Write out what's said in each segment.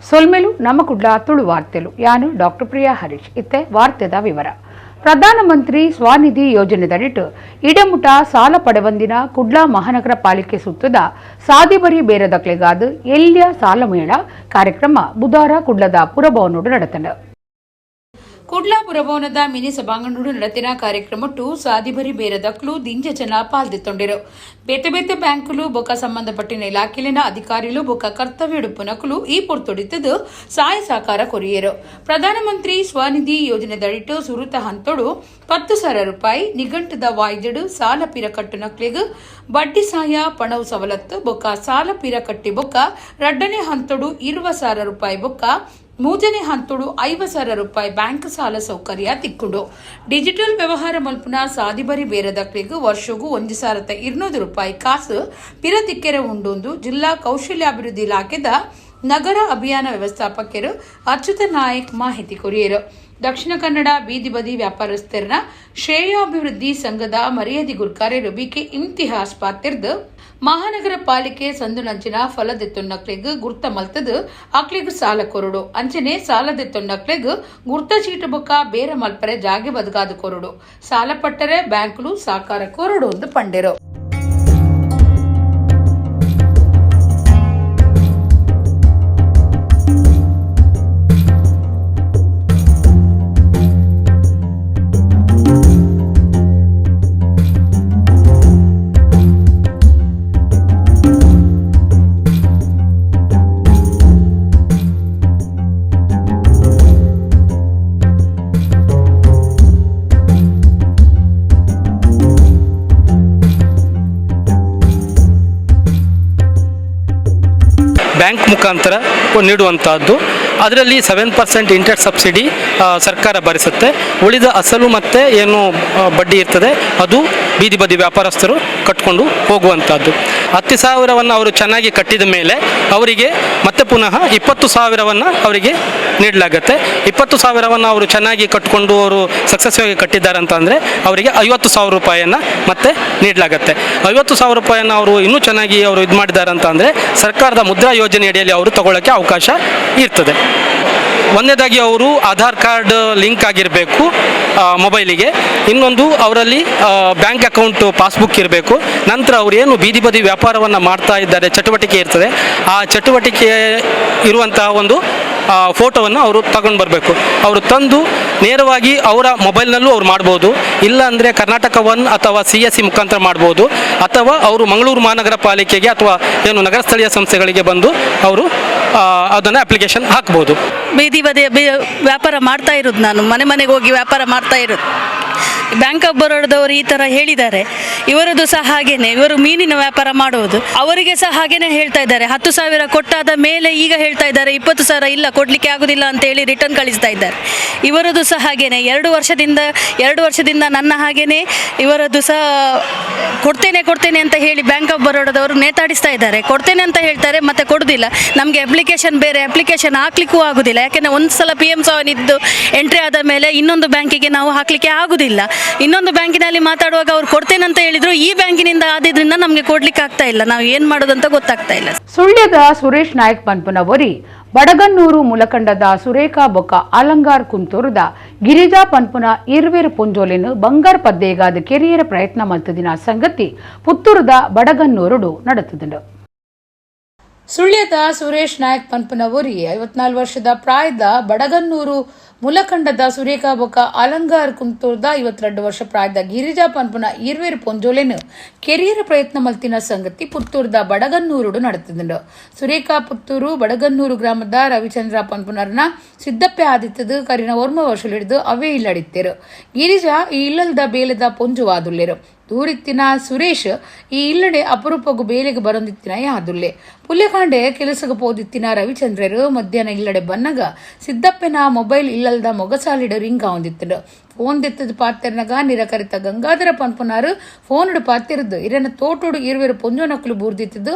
ಸೊಲ್ಮೆಲು ನಮ್ಮ ಕುಡ್ಲ ತುಳು ವಾರ್ತೆಲು. ಯಾನು ಡಾಕ್ಟರ್ ಪ್ರಿಯಾ ಹರೀಶ್. ಇತ್ತೆ ವಾರ್ತೆದ ವಿವರ. ಪ್ರಧಾನಮಂತ್ರಿ ಸ್ವನಿಧಿ ಯೋಜನೆದಡಿಟ್ ಇಡಮುಟ ಸಾಲ ಪಡೆವಂದಿನ ಕುಡ್ಲ ಮಹಾನಗರ ಪಾಲಿಕೆ ಸುತ್ತದ ಸಾದಿಬರಿ ಬೇರದಕ್ಲೆಗಾದ ಎಲ್ಯ ಸಾಲ ಮೇಳ ಕಾರ್ಯಕ್ರಮ ಬುಧವಾರ ಕುಡ್ಲದ ಪುರಭವನೋಡು ನಡೆತಂಡು. ಕುಡ್ಲ ಪುರಭವನದ ಮಿನಿ ಸಭಾಂಗಣಡು ನಡತಿನ ಕಾರ್ಯಕ್ರಮಟ್ಟು ಸಾದಿಬರಿ ಬೇರದಕ್ಲು ದಿಂಜ ಜನ ಪಾಲ್ದಿತ್ತೊಂಡಿರು. ಬೇತೆ ಬೇತೆ ಬ್ಯಾಂಕುಲು ಬೊಕ ಸಂಬಂಧಪಟ್ಟಿನ ಇಲಾಖೆಲಿನ ಅಧಿಕಾರಿಲು ಬೊಕ ಕರ್ತವ್ಯ ಉಡುಪುನಕುಲು ಈ ಪೊರ್ತುಡಿತ್ತದು ಸಹಾಯ ಸಹಕಾರ ಕೊರಿಯರು. ಪ್ರಧಾನಮಂತ್ರಿ ಸ್ವನಿಧಿ ಯೋಜನೆದಡಿಟ್ಟು ಸುರುತ ಹಂತೋಡು 10,000 ರೂಪಾಯಿ ನಿಘಂಟದ ವಾಯ್ದೆಡು ಸಾಲ ಪಿರ ಕಟ್ಟುನಕ್ಲೆಗ್ ಬಡ್ಡಿ ಸಹಾಯ ಪಣವು ಸವಲತ್ತು ಬೊಕ್ಕ ಸಾಲ ಪಿರ ಕಟ್ಟಿ ಬೊಕ್ಕ ರಡ್ಡನೇ ಹಂತೋಡು 20,000 ರೂಪಾಯಿ ಬೊಕ್ಕ ಮೂರನೇ ಹಂತೋಡು 50,000 ರೂಪಾಯಿ ಬ್ಯಾಂಕ್ ಸಾಲ ಸೌಕರ್ಯ ತಿಕ್ಕೊಂಡು. ಡಿಜಿಟಲ್ ವ್ಯವಹಾರ ಮಲ್ಪುನ ಸಾದಿಬರಿ ಬೇರದಕ್ಲೆಗ್ ವರ್ಷಗೂ 1,200 ರೂಪಾಯಿ ಕಾಸು ಪಿರ ತಿಕ್ಕೆರೆ ಉಂಡೊಂದು ಜಿಲ್ಲಾ ಕೌಶಲ್ಯಾಭಿವೃದ್ಧಿ ಇಲಾಖೆದ ನಗರ ಅಭಿಯಾನ ವ್ಯವಸ್ಥಾಪಕರು ಅಚ್ಯುತ ನಾಯಕ್ ಮಾಹಿತಿ ಕೊರಿಯರು. ದಕ್ಷಿಣ ಕನ್ನಡ ಬೀದಿ ಬದಿ ವ್ಯಾಪಾರಸ್ಥರನ ಶ್ರೇಯಾಭಿವೃದ್ಧಿ ಸಂಘದ ಮರ್ಯಾದೆ ಗುರ್ಕಾರ್ಯರು ಬಿಕೆ ಇಮ್ತಿಹಾಸ್ ಪಾತಿರ್ದು ಮಹಾನಗರ ಪಾಲಿಕೆ ಸಂದುನಂಚಿನ ಫಲದೆತ್ತೊನ್ನಕ್ಲೆಗ್ ಗುರ್ತ ಮಲ್ತದು ಅಕ್ಲೆಗ್ ಸಾಲ ಕೊರಡು, ಅಂಚನೆ ಸಾಲದೆತ್ತೊನ್ನಕ್ಲೆಗ್ ಗುರ್ತ ಚೀಟು ಬೊಕ್ಕ ಬೇರೆ ಮಲ್ಪರೆ ಜಾಗೆ ಬದಗಾದು ಕೊರಡು, ಸಾಲ ಪಟ್ಟರೆ ಬ್ಯಾಂಕ್ಲು ಸಾಕಾರ ಕೊರಡು ಎಂದು ಪಂಡೆರು. ಬ್ಯಾಂಕ್ ಮುಖಾಂತರ ನೀಡುವಂತಹದ್ದು. ಅದರಲ್ಲಿ 7% ಇಂಟ್ರೆಸ್ಟ್ ಸಬ್ಸಿಡಿ ಸರ್ಕಾರ ಭರಿಸುತ್ತೆ. ಉಳಿದ ಅಸಲು ಮತ್ತು ಏನು ಬಡ್ಡಿ ಇರ್ತದೆ ಅದು ಬೀದಿ ಬದಿ ವ್ಯಾಪಾರಸ್ಥರು ಕಟ್ಕೊಂಡು ಹೋಗುವಂಥದ್ದು. 10,000ವನ್ನು ಅವರು ಚೆನ್ನಾಗಿ ಕಟ್ಟಿದ ಮೇಲೆ ಅವರಿಗೆ ಮತ್ತೆ ಪುನಃ 20,000ವನ್ನು ಅವರಿಗೆ ನೀಡಲಾಗತ್ತೆ. 20,000ವನ್ನು ಅವರು ಚೆನ್ನಾಗಿ ಕಟ್ಕೊಂಡು ಅವರು ಸಕ್ಸಸ್ಫುಲ್ ಆಗಿ ಕಟ್ಟಿದ್ದಾರೆ ಅಂತ ಅಂದರೆ ಅವರಿಗೆ 50,000 ರೂಪಾಯಿಯನ್ನು ಮತ್ತೆ ನೀಡಲಾಗತ್ತೆ. 50,000 ರೂಪಾಯಿಯನ್ನು ಅವರು ಇನ್ನೂ ಚೆನ್ನಾಗಿ ಅವರು ಇದು ಮಾಡಿದ್ದಾರೆ ಅಂತ ಅಂದರೆ ಸರ್ಕಾರದ ಮುದ್ರಾ ಯೋಜನೆ ಅಡಿಯಲ್ಲಿ ಅವರು ತಗೊಳ್ಳೋಕ್ಕೆ ಅವಕಾಶ ಇರ್ತದೆ. ಒಂದನೇದಾಗಿ ಅವರು ಆಧಾರ್ ಕಾರ್ಡ್ ಲಿಂಕ್ ಆಗಿರಬೇಕು ಮೊಬೈಲಿಗೆ. ಇನ್ನೊಂದು ಅವರಲ್ಲಿ bank account passbook ಇರಬೇಕು. ನಂತರ ಅವರೇನು ಬೀದಿ ಬದಿ ವ್ಯಾಪಾರವನ್ನು ಮಾಡ್ತಾ ಇದ್ದಾರೆ, ಚಟುವಟಿಕೆ ಇರ್ತದೆ, ಆ ಚಟುವಟಿಕೆ ಇರುವಂತಹ ಒಂದು ಫೋಟೋವನ್ನು ಅವರು ತಗೊಂಡು ಬರಬೇಕು. ಅವರು ತಂದು ನೇರವಾಗಿ ಅವರ ಮೊಬೈಲ್ನಲ್ಲೂ ಅವ್ರು ಮಾಡ್ಬೋದು, ಇಲ್ಲ ಅಂದರೆ ಕರ್ನಾಟಕ ಒನ್ ಅಥವಾ CSC ಮುಖಾಂತರ ಮಾಡ್ಬೋದು, ಅಥವಾ ಅವರು ಮಂಗಳೂರು ಮಹಾನಗರ ಪಾಲಿಕೆಗೆ ಅಥವಾ ಏನು ನಗರ ಸ್ಥಳೀಯ ಸಂಸ್ಥೆಗಳಿಗೆ ಬಂದು ಅವರು ಅದನ್ನು ಅಪ್ಲಿಕೇಶನ್ ಹಾಕ್ಬೋದು. ಬೀದಿ ಬದಿಯ ವ್ಯಾಪಾರ ಮಾಡ್ತಾ ಇರೋದು, ನಾನು ಮನೆ ಮನೆಗೆ ಹೋಗಿ ವ್ಯಾಪಾರ ಮಾಡ್ತಾ ಇರೋದು. ಬ್ಯಾಂಕ್ ಆಫ್ ಬರೋಡದವರು ಈ ಥರ ಹೇಳಿದ್ದಾರೆ. ಇವರದ್ದು ಸಹ ಹಾಗೇನೆ, ಇವರು ಮೀನಿನ ವ್ಯಾಪಾರ ಮಾಡುವುದು, ಅವರಿಗೆ ಸಹ ಹಾಗೇನೆ ಹೇಳ್ತಾ ಇದ್ದಾರೆ. 10,000 ಕೊಟ್ಟಾದ ಮೇಲೆ ಈಗ ಹೇಳ್ತಾ ಇದ್ದಾರೆ 20,000 ಇಲ್ಲ, ಕೊಡಲಿಕ್ಕೆ ಆಗುದಿಲ್ಲ ಅಂತ ಹೇಳಿ ರಿಟರ್ನ್ ಕಳಿಸ್ತಾ ಇದ್ದಾರೆ. ಇವರದ್ದು ಸಹ ಹಾಗೇನೆ, 2 ವರ್ಷದಿಂದ ನನ್ನ ಹಾಗೇನೆ ಇವರದ್ದು ಸಹ ಕೊಡ್ತೇನೆ ಕೊಡ್ತೇನೆ ಅಂತ ಹೇಳಿ ಬ್ಯಾಂಕ್ ಆಫ್ ಬರೋಡದವರು ನೇತಾಡಿಸ್ತಾ ಇದ್ದಾರೆ. ಕೊಡ್ತೇನೆ ಅಂತ ಹೇಳ್ತಾರೆ, ಮತ್ತೆ ಕೊಡೋದಿಲ್ಲ. ನಮಗೆ ಅಪ್ಲಿಕೇಶನ್ ಬೇರೆ ಅಪ್ಲಿಕೇಶನ್ ಹಾಕ್ಲಿಕ್ಕೂ ಆಗುದಿಲ್ಲ. ಯಾಕೆಂದರೆ ಒಂದು ಸಲ PM ಸ್ವನಿಧಿದ್ದು ಎಂಟ್ರಿ ಆದ ಮೇಲೆ ಇನ್ನೊಂದು ಬ್ಯಾಂಕಿಗೆ ನಾವು ಹಾಕಲಿಕ್ಕೆ ಆಗುದಿಲ್ಲ. ಇನ್ನೊಂದು ಬ್ಯಾಂಕಿನಲ್ಲಿ ಮಾತಾಡುವಾಗ ಅವ್ರು ಕೊಡ್ತೇನೆ ಅಂತ ಹೇಳಿದ್ರು, ಈ ಬ್ಯಾಂಕಿನಿಂದ ಆದಿದ್ರಿಂದ ನಮಗೆ ಕೊಡ್ಲಿಕ್ಕೆ ಆಗ್ತಾ ಇಲ್ಲ. ನಾವು ಏನು ಮಾಡೋದಂತ ಗೊತ್ತಾಗ್ತಾ ಇಲ್ಲ. ಸುಳ್ಯದ ಸುರೇಶ್ ನಾಯಕ್ ಪನ್ಪುನವರಿ ಬಡಗನ್ನೂರು ಮುಲಕಂಡದ ಸುರೇಖಾ ಬೊಕ್ಕ ಅಲಂಗಾರ್ ಕುಂತೂರುದ ಗಿರಿಜಾ ಪನ್ಪುನ ಇರ್ವೇರು ಪೊಂಜೋಲೆನ್ ಬಂಗಾರ್ ಪದ್ದೇಗಾದ ಕೆರಿಯರ ಪ್ರಯತ್ನ ಮಲ್ತದಿನ ಸಂಗತಿ ಪುತ್ತೂರುದ ಬಡಗನ್ನೂರುಡು ನಡೆತುದುಂಡು. ಸುಳ್ಯದ ಸುರೇಶ್ ನಾಯಕ್ ಪನ್ಪುನವರಿ 54 ವರ್ಷದ ಪ್ರಾಯದ ಬಡಗನ್ನೂರು ಮುಲಕಂಡದ ಸುರೇಖಾ ಬೊಕ್ಕ ಅಲಂಗಾರ್ ಕುಂತೂರ್ದ 52 ವರ್ಷ ಪ್ರಾಯದ ಗಿರಿಜಾ ಪನ್ಪುನ ಇರ್ವೇರು ಪೊಂಜೋಲೆನ್ ಕೆರಿಯರ ಪ್ರಯತ್ನ ಮಲ್ತಿನ ಸಂಗತಿ ಪುತ್ತೂರ್ದ ಬಡಗನ್ನೂರುಡು ನಡೆತದುಂಡು. ಸುರೇಖಾ ಪುತ್ತೂರು ಬಡಗನ್ನೂರು ಗ್ರಾಮದ ರವಿಚಂದ್ರ ಪನ್ಪುನರ್ನ ಸಿದ್ದಪ್ಪೆ ಆದಿತ್ತದು ಕರಿನ ಒರ್ಮ ವರ್ಷಲಿಡಿದು ಅವೇ ಇಲ್ಲಡಿತ್ತೇರು. ಗಿರಿಜಾ ಈ ಇಲ್ಲಲ್ದ ಬೇಲೆದ ಪೊಂಜುವಾದುಲ್ಲೇರು. ದೂರಿತ್ತಿನ ಸುರೇಶ್ ಈ ಇಲ್ಲಡೆ ಅಪರೂಪಗು ಬೇಲೆಗೆ ಬರೊಂದಿತ್ತಿನ ಯಾದುಲ್ಲೆ. ಪುಲ್ಯಕಾಂಡೆ ಕೆಲಸಗ ಪೋದಿತ್ತಿನ ರವಿಚಂದ್ರರು ಮಧ್ಯಾಹ್ನ ಇಲ್ಲಡೆ ಬನ್ನಗ ಸಿದ್ದಪ್ಪನ ಮೊಬೈಲ್ ಇಲ್ಲಲ್ದ ಮೊಗಸಾಲಿಡ ರಿಂಗ್ ಆವೊಂದಿತ್ತುಂಡು. ಫೋನ್ ದೆತ್ತದು ಪಾತೆರ್ನಗ ನಿರಕರಿತ ಗಂಗಾಧರ ಪನ್ಪುನಾರು ಫೋನುಡು ಪಾತೆರ್ದು ಇರನ ತೋಟೋಡು ಇರುವೆರು ಪೊಂಜೋನಕುಲು ಬೂರ್ದಿತ್ತಿದ್ದು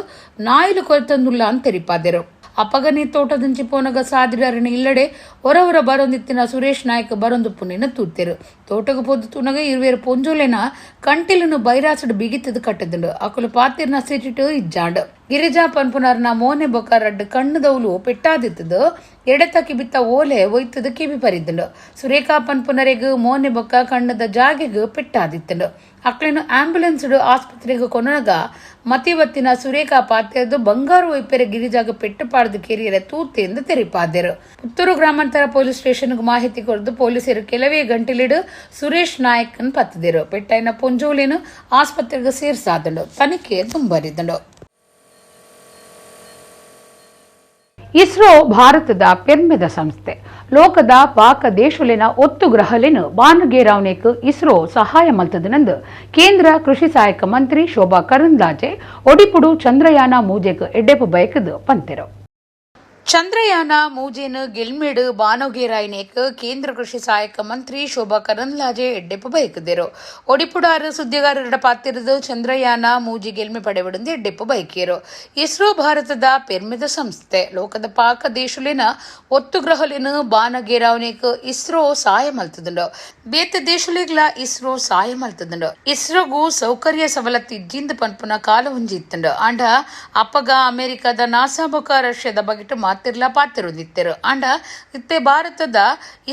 ನಾಯಿಲು ಕೊರತಂದುಲ್ಲ ಅಂತ ತೆರಿಪಾದೆರು. ಅಪಗನಿ ತೋಟದಂಚಿ ಪೋನಗ ಸಾದಿಡರನ ಇಲ್ಲಡೆ ಹೊರ ಹೊರ ಬರೊಂದಿತ್ತಿನ ಸುರೇಶ್ ನಾಯಕ್ ಬರೊಂದು ಪುಣ್ಣಿನ ತೂತೆರು. ತೋಟಗ ಪೋದು ತುನಗ ಇರುವೆರು ಪೊಂಜೋಲೆನ ಕಂಟಿಲನು ಬೈರಾಸಡು ಬಿಗಿತ್ತದು ಕಟ್ಟದುಂಡು. ಅಕುಲು ಪಾತಿರ್ನ ಸಿಟಿಟು ಇಜ್ಜಾಂಡ್. Girija ಪನ್ಪುನರ್ನ ಮೋನೆ ಬೊಕ್ಕ ರಡ್ಡ್ ಕಣ್ಣುದೌಲು ಪೆಟ್ಟಾದಿತ್ತದು ಎಡತ ಕಿಬಿತ್ತ ಓಲೆ ಒಯ್ತದ ಕಿಬಿ ಪರಿದ್ದುಂಡು. ಸುರೇಖಾ ಪನ್ಪುನರೆಗ್ ಮೋನೆ ಬೊಕ್ಕ ಕಣ್ಣದ ಜಾಗೆಗ್ ಪೆಟ್ಟಾದಿತ್ತುಂಡು. ಅಕ್ಲೆನ್ ಆಂಬ್ಯುಲೆನ್ಸ್ ಆಸ್ಪತ್ರೆಗ್ ಕೊನೊನಗ ಮತಿವತ್ತಿನ ಸುರೇಖಾ ಪಾತೆರ್ದು ಬಂಗಾರು ಒಯ್ಪೆರೆ ಗಿರಿಜಾಗ ಪೆಟ್ಟು ಪಾಡ್ದು ಕೆರಿಯರೆ ತೂತೆಂದು ತೆರಿಪಾದೆರು. ಪುತ್ತೂರು ಗ್ರಾಮಾಂತರ ಪೊಲೀಸ್ ಸ್ಟೇಷನ್ಗ್ ಮಾಹಿತಿ ಕೊರ್ದು ಪೊಲೀಸರು ಕೆಲವೇ ಗಂಟೆಲಿಡು ಸುರೇಶ್ ನಾಯಕನ್ ಪತ್ತದಿರು. ಪೆಟ್ಟೈನ ಪೊಂಜೋಲೆನ್ ಆಸ್ಪತ್ರೆಗೆ ಸೇರ್ಸಾದಂಡು. ತನಿಖೆ ತುಂಬರಿದಂಡು. ಇಸ್ರೋ ಭಾರತದ ಪೆರ್ಮೆದ ಸಂಸ್ಥೆ. ಲೋಕದ ಪಾಕ ದೇಶಲಿನ ಒತ್ತು ಗ್ರಹಲೆನ್ ಬಾನುಗೇರಾವಣೆಕ್ ಇಸ್ರೋ ಸಹಾಯ ಮಲ್ತದನಂದು ಕೇಂದ್ರ ಕೃಷಿ ಸಹಾಯಕ ಮಂತ್ರಿ ಶೋಭಾ ಕರಂದ್ಲಾಜೆ ಒಡಿಪುಡು ಚಂದ್ರಯಾನ ಮೂಜೆಗ್ ಎಡ್ಡೆಪು ಬಯಕದು ಪಂತೆರು. ಚಂದ್ರಯಾನ ಮೂಜೆನ್ ಗೆಲ್ಮೆಡು ಬಾನೋಗೇರಾಯಿನೇಕ್ ಕೇಂದ್ರ ಕೃಷಿ ಸಹಾಯಕ ಮಂತ್ರಿ ಶೋಭಾ ಕರಂದ್ಲಾಜೆ ಎಡ್ಡೆಪು ಬಯಕುದೆರು. ಒಡಿಪುಡಾರು ಸುದ್ದಿಗಾರರ ಪಾತಿರದು ಚಂದ್ರಯಾನ ಮೂಜಿ ಗೆಲ್ಮೆ ಪಡೆವಿಡಂದು ಎಡ್ಡೆಪು ಬಯಕಿಯರು. ಇಸ್ರೋ ಭಾರತದ ಪೆರ್ಮೆದ ಸಂಸ್ಥೆ. ಲೋಕದ ಪಾಕ ದೇಶಲಿನ ಒತ್ತು ಗ್ರಹಲಿನ ಬಾನಗೇರಾವನೇಕ್ ಇಸ್ರೋ ಸಹಾಯ ಮಲ್ತದುಂಡು. ಬೇತೆ ದೇಶಲಿಗ್ಲ ಇಸ್ರೋ ಸಹಾಯ ಮಲ್ತದುಂಡು. ಇಸ್ರೋಗೂ ಸೌಕರ್ಯ ಸವಲತ್ತು ಇಜ್ಜಿಂದ ಪನ್ಪುನ ಕಾಲ ಒಂಜಿ ಇತ್ತುಂಡು. ಆಂಡ ಅಪಗ ಅಮೆರಿಕದ ನಾಸಾ ಬೊಕ ರಷ್ಯಾದ ಬಗೆಟ್ ಮಾತಿರ್ಲ ಪಾತಿರುಂದಿತ್ತೆರು. ಆಂಡ ಇತ್ತೆ ಭಾರತದ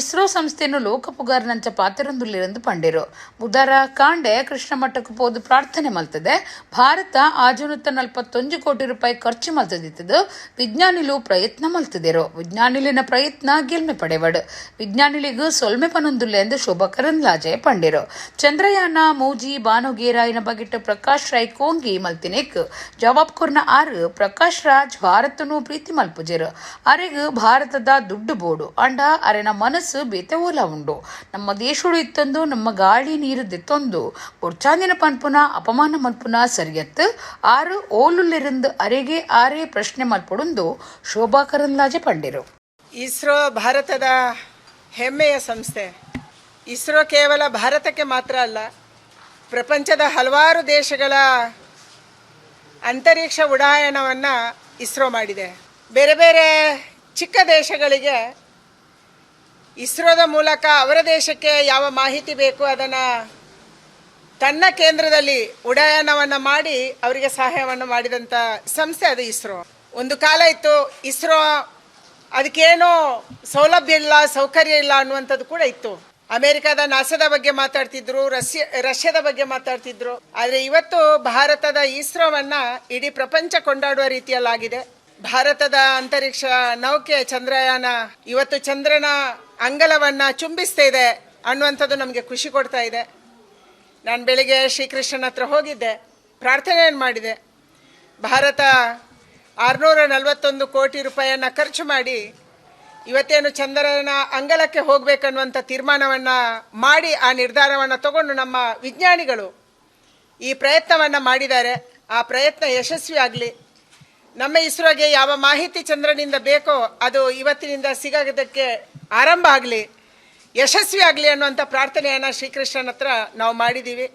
ಇಸ್ರೋ ಸಂಸ್ಥೆಯನ್ನು ಲೋಕಪುಗಾರನಂಚ ಪಾತಿರುಂದುಲ್ಲಿರಂದು ಪಂಡೆರು. ಬುಧರ ಕಾಂಡೆ ಕೃಷ್ಣ ಮಠಕ್ಕೆ ಪೋದು ಪ್ರಾರ್ಥನೆ ಮಲ್ತದೆ. ಭಾರತ 641 ಕೋಟಿ ರೂಪಾಯಿ ಖರ್ಚು ಮಲ್ತದಿತ್ತದು. ವಿಜ್ಞಾನಿಲು ಪ್ರಯತ್ನ ಮಲ್ತದಿರು. ವಿಜ್ಞಾನಿಲಿನ ಪ್ರಯತ್ನ ಗೆಲ್ಮೆ ಪಡೆವಡು. ವಿಜ್ಞಾನಿಲಿಗೂ ಸೊಲ್ಮೆ ಪನೊಂದುಲ್ಲೆ ಎಂದು ಶೋಭಾ ಕರಂದ್ಲಾಜೆ ಪಂಡೆರು. ಚಂದ್ರಯಾನ ಮೂಜಿ ಬಾನುಗೇರಾಯಿನ ಬಗೆಟ್ ಪ್ರಕಾಶ್ ರೈ ಕೋಂಗಿ ಮಲ್ತಿನೇಕ್ ಜವಾಬ್ ಕೊರ್ನ ಆರು ಪ್ರಕಾಶ್ ರಾಜ್ ಭಾರತನು ಪ್ರೀತಿ ಮಲ್ಪುಜೆರು. ಅರೆಗ್ ಭಾರತದ ದುಡ್ಡು ಬೋಡು. ಅಂಡ ಅರೆನ ಮನಸ್ಸು ಬೇತೆ ಓಲ ಉಂಡು. ನಮ್ಮ ದೇಶಡು ಇತ್ತೊಂದು ನಮ್ಮ ಗಾಳಿ ನೀರು ದೆತ್ತೊಂದು ಬೊಡ್ಚಾಂದಿನ ಪನ್ಪುನ ಅಪಮಾನ ಮಲ್ಪುನ ಸರಿಯತ್ತು. ಆರು ಓಲುಲ್ಲಿರಂದು ಅರೆಗೆ ಆರೇ ಪ್ರಶ್ನೆ ಮಲ್ಪೊಡುಂದು ಶೋಭಾ ಕರಂದ್ಲಾಜೆ ಪಂಡೆರು. ಇಸ್ರೋ ಭಾರತದ ಹೆಮ್ಮೆಯ ಸಂಸ್ಥೆ. ಇಸ್ರೋ ಕೇವಲ ಭಾರತಕ್ಕೆ ಮಾತ್ರ ಅಲ್ಲ, ಪ್ರಪಂಚದ ಹಲವಾರು ದೇಶಗಳ ಅಂತರಿಕ್ಷ ಉಡಾಯನವನ್ನು ಇಸ್ರೋ ಮಾಡಿದೆ. ಬೇರೆ ಬೇರೆ ಚಿಕ್ಕ ದೇಶಗಳಿಗೆ ಇಸ್ರೋದ ಮೂಲಕ ಅವರ ದೇಶಕ್ಕೆ ಯಾವ ಮಾಹಿತಿ ಬೇಕು ಅದನ್ನು ತನ್ನ ಕೇಂದ್ರದಲ್ಲಿ ಉಡಾಯನವನ್ನು ಮಾಡಿ ಅವರಿಗೆ ಸಹಾಯವನ್ನು ಮಾಡಿದಂಥ ಸಂಸ್ಥೆ ಅದು ಇಸ್ರೋ. ಒಂದು ಕಾಲ ಇತ್ತು ಇಸ್ರೋ ಅದಕ್ಕೇನೋ ಸೌಲಭ್ಯ ಇಲ್ಲ, ಸೌಕರ್ಯ ಇಲ್ಲ ಅನ್ನುವಂಥದ್ದು ಕೂಡ ಇತ್ತು. ಅಮೆರಿಕದ ನಾಸಾದ ಬಗ್ಗೆ ಮಾತಾಡ್ತಿದ್ರು, ರಷ್ಯಾದ ಬಗ್ಗೆ ಮಾತಾಡ್ತಿದ್ರು. ಆದರೆ ಇವತ್ತು ಭಾರತದ ಇಸ್ರೋವನ್ನು ಇಡೀ ಪ್ರಪಂಚ ಕೊಂಡಾಡುವ ರೀತಿಯಲ್ಲಾಗಿದೆ. ಭಾರತದ ಅಂತರಿಕ್ಷ ನೌಕೆ ಚಂದ್ರಯಾನ ಇವತ್ತು ಚಂದ್ರನ ಅಂಗಲವನ್ನು ಚುಂಬಿಸ್ತಾ ಇದೆ ಅನ್ನುವಂಥದ್ದು ನಮಗೆ ಖುಷಿ ಕೊಡ್ತಾ ಇದೆ. ನಾನು ಬೆಳಿಗ್ಗೆ ಶ್ರೀಕೃಷ್ಣನ ಹತ್ರ ಹೋಗಿದ್ದೆ, ಪ್ರಾರ್ಥನೆಯನ್ನು ಮಾಡಿದೆ. ಭಾರತ 641 ಕೋಟಿ ರೂಪಾಯಿಯನ್ನು ಖರ್ಚು ಮಾಡಿ ಇವತ್ತೇನು ಚಂದ್ರನ ಅಂಗಲಕ್ಕೆ ಹೋಗಬೇಕನ್ನುವಂಥ ತೀರ್ಮಾನವನ್ನು ಮಾಡಿ ಆ ನಿರ್ಧಾರವನ್ನು ತಗೊಂಡು ನಮ್ಮ ವಿಜ್ಞಾನಿಗಳು ಈ ಪ್ರಯತ್ನವನ್ನು ಮಾಡಿದ್ದಾರೆ. ಆ ಪ್ರಯತ್ನ ಯಶಸ್ವಿ ಆಗಲಿ. ನಮ್ಮ ಇಸ್ರೋಗೆ ಯಾವ ಮಾಹಿತಿ ಚಂದ್ರನಿಂದ ಬೇಕೋ ಅದು ಇವತ್ತಿನಿಂದ ಸಿಗೋದಕ್ಕೆ ಆರಂಭ ಆಗಲಿ, ಯಶಸ್ವಿ ಆಗಲಿ ಅನ್ನುವಂಥ ಪ್ರಾರ್ಥನೆಯನ್ನು ಶ್ರೀಕೃಷ್ಣನ ಹತ್ರ ನಾವು ಮಾಡಿದ್ದೀವಿ.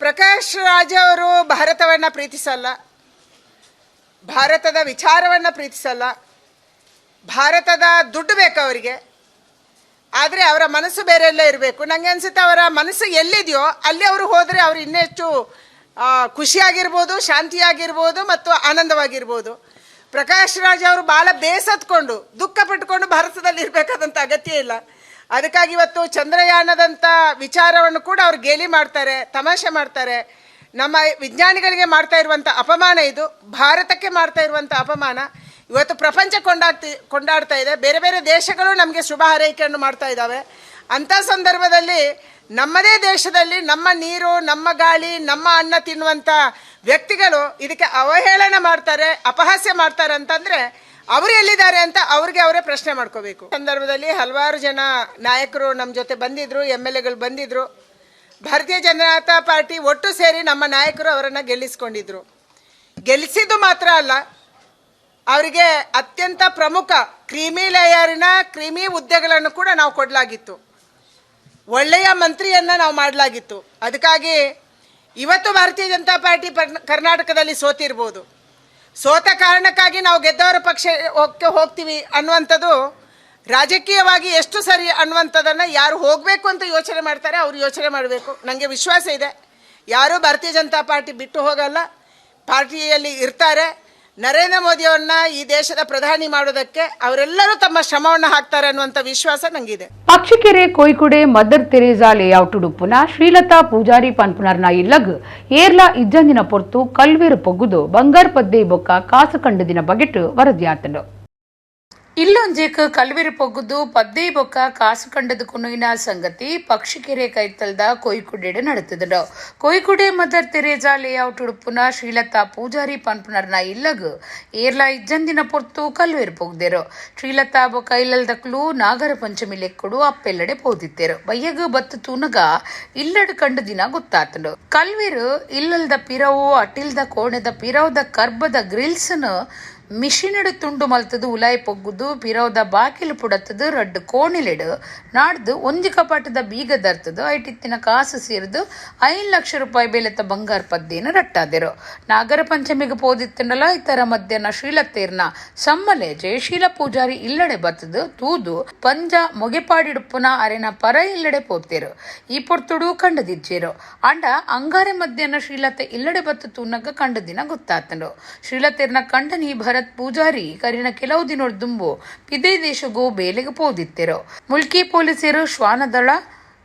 ಪ್ರಕಾಶ್ ರಾಜ್ ಅವರು ಭಾರತವನ್ನು ಪ್ರೀತಿಸಲ್ಲ, ಭಾರತದ ವಿಚಾರವನ್ನು ಪ್ರೀತಿಸಲ್ಲ, ಭಾರತದ ದುಡ್ಡು ಬೇಕು ಅವರಿಗೆ. ಆದರೆ ಅವರ ಮನಸ್ಸು ಬೇರೆಲ್ಲೇ ಇರಬೇಕು. ನನಗೆ ಅನಿಸುತ್ತೆ ಅವರ ಮನಸ್ಸು ಎಲ್ಲಿದೆಯೋ ಅಲ್ಲಿ ಅವರು ಹೋದರೆ ಅವರು ಇನ್ನೆಷ್ಟು ಖುಷಿಯಾಗಿರ್ಬೋದು, ಶಾಂತಿಯಾಗಿರ್ಬೋದು ಮತ್ತು ಆನಂದವಾಗಿರ್ಬೋದು. ಪ್ರಕಾಶ್ ರಾಜ್ ಅವರು ಭಾಳ ಬೇಸತ್ಕೊಂಡು ದುಃಖ ಪಟ್ಟುಕೊಂಡು ಭಾರತದಲ್ಲಿ ಇರಬೇಕಾದಂಥ ಅಗತ್ಯ ಇಲ್ಲ. ಅದಕ್ಕಾಗಿ ಇವತ್ತು ಚಂದ್ರಯಾನದಂಥ ವಿಚಾರವನ್ನು ಕೂಡ ಅವ್ರು ಗೇಲಿ ಮಾಡ್ತಾರೆ, ತಮಾಷೆ ಮಾಡ್ತಾರೆ. ನಮ್ಮ ವಿಜ್ಞಾನಿಗಳಿಗೆ ಮಾಡ್ತಾ ಇರುವಂಥ ಅಪಮಾನ ಇದು, ಭಾರತಕ್ಕೆ ಮಾಡ್ತಾ ಇರುವಂಥ ಅಪಮಾನ. ಇವತ್ತು ಪ್ರಪಂಚ ಕೊಂಡಾಡ್ತಾ ಇದೆ, ಬೇರೆ ಬೇರೆ ದೇಶಗಳು ನಮಗೆ ಶುಭ ಹಾರೈಕೆಯನ್ನು ಮಾಡ್ತಾ ಇದ್ದಾವೆ. ಅಂಥ ಸಂದರ್ಭದಲ್ಲಿ ನಮ್ಮದೇ ದೇಶದಲ್ಲಿ ನಮ್ಮ ನೀರು, ನಮ್ಮ ಗಾಳಿ, ನಮ್ಮ ಅನ್ನ ತಿನ್ನುವಂಥ ವ್ಯಕ್ತಿಗಳು ಇದಕ್ಕೆ ಅವಹೇಳನ ಮಾಡ್ತಾರೆ, ಅಪಹಾಸ್ಯ ಮಾಡ್ತಾರೆ ಅಂತಂದರೆ ಅವರು ಎಲ್ಲಿದ್ದಾರೆ ಅಂತ ಅವ್ರಿಗೆ ಅವರೇ ಪ್ರಶ್ನೆ ಮಾಡ್ಕೋಬೇಕು. ಸಂದರ್ಭದಲ್ಲಿ ಹಲವಾರು ಜನ ನಾಯಕರು ನಮ್ಮ ಜೊತೆ ಬಂದಿದ್ದರು, ಎಮ್ ಎಲ್ ಎಗಳು ಬಂದಿದ್ದರು. ಭಾರತೀಯ ಜನತಾ ಪಾರ್ಟಿ ಒಟ್ಟು ಸೇರಿ ನಮ್ಮ ನಾಯಕರು ಅವರನ್ನು ಗೆಲ್ಲಿಸ್ಕೊಂಡಿದ್ರು. ಗೆಲ್ಲಿಸಿದ್ದು ಮಾತ್ರ ಅಲ್ಲ, ಅವರಿಗೆ ಅತ್ಯಂತ ಪ್ರಮುಖ ಕ್ರೀಮಿ ಲೇಯರಿನ ಕ್ರೀಮಿ ಹುದ್ದೆಗಳನ್ನು ಕೂಡ ನಾವು ಕೊಡಲಾಗಿತ್ತು, ಒಳ್ಳೆಯ ಮಂತ್ರಿಯನ್ನು ನಾವು ಮಾಡಲಾಗಿತ್ತು. ಅದಕ್ಕಾಗಿ ಇವತ್ತು ಭಾರತೀಯ ಜನತಾ ಪಾರ್ಟಿ ಕರ್ನಾಟಕದಲ್ಲಿ ಸೋತಿರ್ಬೋದು. ಸೋತ ಕಾರಣಕ್ಕಾಗಿ ನಾವು ಗೆದ್ದವರ ಪಕ್ಷಕ್ಕೆ ಹೋಗ್ತೀವಿ ಅನ್ನುವಂಥದ್ದು ರಾಜಕೀಯವಾಗಿ ಎಷ್ಟು ಸರಿ ಅನ್ನುವಂಥದ್ದನ್ನು ಯಾರು ಹೋಗಬೇಕು ಅಂತ ಯೋಚನೆ ಮಾಡ್ತಾರೆ ಅವರು ಯೋಚನೆ ಮಾಡಬೇಕು. ನನಗೆ ವಿಶ್ವಾಸ ಇದೆ, ಯಾರೂ ಭಾರತೀಯ ಜನತಾ ಪಾರ್ಟಿ ಬಿಟ್ಟು ಹೋಗಲ್ಲ, ಪಾರ್ಟಿಯಲ್ಲಿ ಇರ್ತಾರೆ. Narendra ಮೋದಿಯವ್ರನ್ನ ಈ ದೇಶದ ಪ್ರಧಾನಿ ಮಾಡೋದಕ್ಕೆ ಅವರೆಲ್ಲರೂ ತಮ್ಮ ಶ್ರಮವನ್ನು ಹಾಕ್ತಾರೆ ಅನ್ನುವಂಥ ವಿಶ್ವಾಸ ನನಗಿದೆ. Pakshikere ಕೋಯಿಕುಡೆ mother Teresa layout ಡುಪ್ಪುನ Srilatha Poojary ಪನ್ಪುನರ್ನ ಇಲ್ಲಗ್ ಏರ್ಲಾ ಇಜ್ಜಂದಿನ ಪೊರ್ತು ಕಲ್ವೇರು ಪೊಗ್ಗುದು ಬಂಗಾರ್ ಪದ್ದೆ ಬೊಕ್ಕ ಕಾಸು ಕಂಡದಿನ ಬಗೆಟ್ ವರದಿಯಾತನು. ಇಲ್ಲೊಂಜೇಕ್ ಕಲ್ವೇರು ಪೊಗ್ಗುದು ಪದ್ದೆ ಬೊಕ್ಕ ಕಾಸು ಕಂಡದ ಕುನುಗಿನ ಸಂಗತಿ ಪಕ್ಷಿಕೆರೆ ಕೈತಲ್ದ ಕೋಯಿಕುಡೆಡ್ ನಡೆತದನು. ಕೋಯಿಕುಡೆ mother Teresa layout ಉಡುಪುನ Srilatha Poojary ಪನ್ಪುನರ್ನ ಇಲ್ಲಗ್ ಏರ್ಲಾ ಇಜ್ಜಂದಿನ ಪೊರ್ತು ಕಲ್ವೇರು ಪೊಗ್ದೇರು. ಶ್ರೀಲತಾ ಬೊಕ್ಕ ಇಲ್ಲಲ್ದಕ್ಲು ನಾಗರ ಪಂಚಮಿ ಲೆಕ್ಕಡು ಅಪ್ಪೆಲ್ಲಡೆ ಪೋದಿತ್ತೇರು. ಬಯ್ಯಗ್ ಬತ್ತು ತೂನಗ ಇಲ್ಲಡ್ ಕಂಡು ದಿನ ಗೊತ್ತಾತನು. ಕಲ್ವೇರು ಇಲ್ಲಲ್ದ ಪಿರವು ಅಟಿಲ್ದ ಕೋಣೆದ ಪಿರವುದ ಕರ್ಬದ ಗ್ರಿಲ್ಸ್ನ ಮಿಷಿನಡು ತುಂಡು ಮಲ್ತದು ಉಲಾಯಿ ಪೊಗ್ಗುದು ಪಿರವುದ ಬಾಕಿಲು ಪುಡತ್ತದು ರಡ್ಡು ಕೋಣಿಲೆಡು ನಾಡ್ದು ಒಂಜಿ ಕಪಾಟದ ಬೀಗ ದರ್ತದು ಐಟಿತ್ತಿನ ಕಾಸು ಸೇರಿದು 5 ಲಕ್ಷ ರೂಪಾಯಿ ಬೆಲೆತ ಬಂಗಾರ ಪದ್ದೇನ ರಟ್ಟಾದೆರು. ನಾಗರ ಪಂಚಮಿಗೆ ಪೋದಿತ್ತನಲ ಇತರ ಮಧ್ಯಾಹ್ನ ಶ್ರೀಲತೇರ್ನ ಸಮ್ಮಲೆ ಜಯಶೀಲ ಪೂಜಾರಿ ಇಲ್ಲಡೆ ಬತ್ತದು ತೂದು ಪಂಜ ಮೊಗೆಪಾಡಿಡುಪ್ಪುನ ಅರೆನ ಪರ ಇಲ್ಲಡೆ ಪೋತೇರು. ಈ ಪೊರ್ತುಡು ಕಂಡದಿಜ್ಜೇರು. ಅಂಡ ಅಂಗಾರೆ ಮಧ್ಯಾಹ್ನ ಶ್ರೀಲತೆ ಇಲ್ಲಡೆ ಬತ್ತು ತೂನಗ ಕಂಡ ದಿನ ಗೊತ್ತಾತನು. ಶ್ರೀಲತೇರ್ನ ಕಂಡನಿ ಭರತ್ ಪೂಜಾರಿ ಕರಿನ ಕೆಲವು ದಿನೊಡ್ ದುಂಬು ಪಿದೇ ದೇಶಗೂ ಬೇಲೆಗೆ ಪೋದಿತ್ತೆರು. ಮುಲ್ಕಿ ಪೊಲೀಸರು, ಶ್ವಾನದಳ,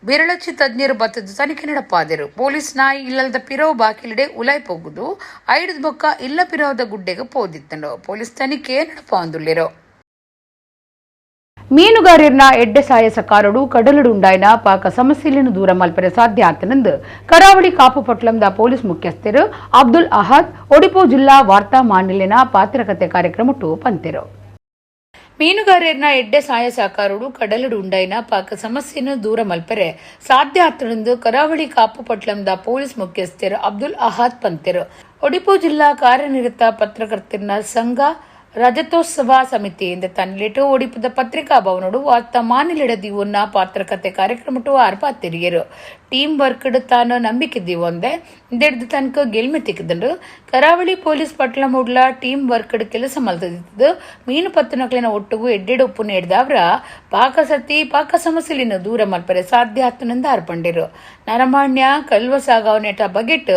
ಬೆರಳಚ್ಚಿ ತಜ್ಞರು ಬತ್ತದ ತನಿಖೆ ನಡಪಾದರು. ಪೊಲೀಸ್ ನಾಯಿ ಇಲ್ಲದ ಪಿರವು ಬಾಕಿಲಿಡೆ ಉಲಾಯ್ ಪೋಗುದು ಐಡ್ದ ಬೊಕ್ಕ ಇಲ್ಲ ಪಿರವದ ಗುಡ್ಡೆಗೆ ಪೋದಿತ್ತನು. ಪೊಲೀಸ್ ತನಿಖೆ ನಡಪಾಂದುಳ್ಳಿರು. ಮೀನುಗಾರರ್ನ ಎಡ್ಡೆ ಸಾಯ ಸಕಾರಡು ಕಡಲುಡುಂಡಾಯ್ನ ಪಾಕ ಸಮಸ್ಯೆಯನ್ನು ದೂರ ಮಲ್ಪರೆ ಸಾಧ್ಯ ಆತನೆಂದು ಕರಾವಳಿ ಕಾಪು ಪಟ್ಲಂದ ಪೊಲೀಸ್ ಮುಖ್ಯಸ್ಥರು ಅಬ್ದುಲ್ ಅಹದ್ ಒಡಿಪು ಜಿಲ್ಲಾ ವಾರ್ತಾ ಮಾನಿಲಿನ ಪಾತ್ರಕತೆ ಕಾರ್ಯಕ್ರಮಟ್ಟು ಪಂತೆರು. ಮೀನುಗಾರರ್ನ ಎಡ್ಡೆ ಸಾಯ ಸಾಕಾರುಡು ಕಡಲುಡು ಉಂಡೈನ ಪಾಕ ಸಮಸ್ಯೆಯನ್ನು ದೂರ ಮಲ್ಪರೆ ಸಾಧ್ಯ ಆತನೆಂದು ಕರಾವಳಿ ಕಾಪು ಪಟ್ಲಂದ ಪೊಲೀಸ್ ಮುಖ್ಯಸ್ಥರು ಅಬ್ದುಲ್ ಅಹದ್ ಪಂತೆರು. ಒಡಿಪು ಜಿಲ್ಲಾ ಕಾರ್ಯನಿರತ ಪತ್ರಕರ್ತರನ ಸಂಘ ರಜತೋತ್ಸವ ಸಮಿತಿಯಿಂದ ತನ್ನಿಲಿಟ್ಟು ಒಡಿಪುದ ಪತ್ರಿಕಾ ಭವನೋಡು ವಾರ್ತಾ ಮಾನಿಲಿಡ ದಿವೊನ್ನ ಪಾತ್ರಕತೆ ಕಾರ್ಯಕ್ರಮಟು ಆರ್ ಪಾತಿರಿಯರು. ಟೀಮ್ ವರ್ಕ್ ತಾನು ನಂಬಿಕೆ ದಿವೊಂದೆ ಇಂದೆಡ್ದು ತನಕ ಗೆಲ್ಮೆ ತಿಕ್ಕದಂಡು. ಕರಾವಳಿ ಪೊಲೀಸ್ ಪಟ್ಲ ಮೂಡ್ಲ ಟೀಮ್ ವರ್ಕ್ ಕೆಲಸ ಮಲ್ತದಿತ್ತದು ಮೀನು ಪತ್ತನಕ್ಲಿನ ಒಟ್ಟುಗು ಎಡ್ಡೆಡು ಉಪ್ಪು ನೇಡ್ದವ್ರ ಪಾಕ ಸತಿ ಪಾಕ ಸಮಸ್ಯೆಲಿನ ದೂರ ಮಲ್ಪರೆ ಸಾಧ್ಯ ಆತನೆಂದು ಆರ್ಪಂಡಿರು. ನರಮಾಣ್ಯ ಕಲ್ವ ಸಾಗಾವನೆಟ ಬಗೆಟ್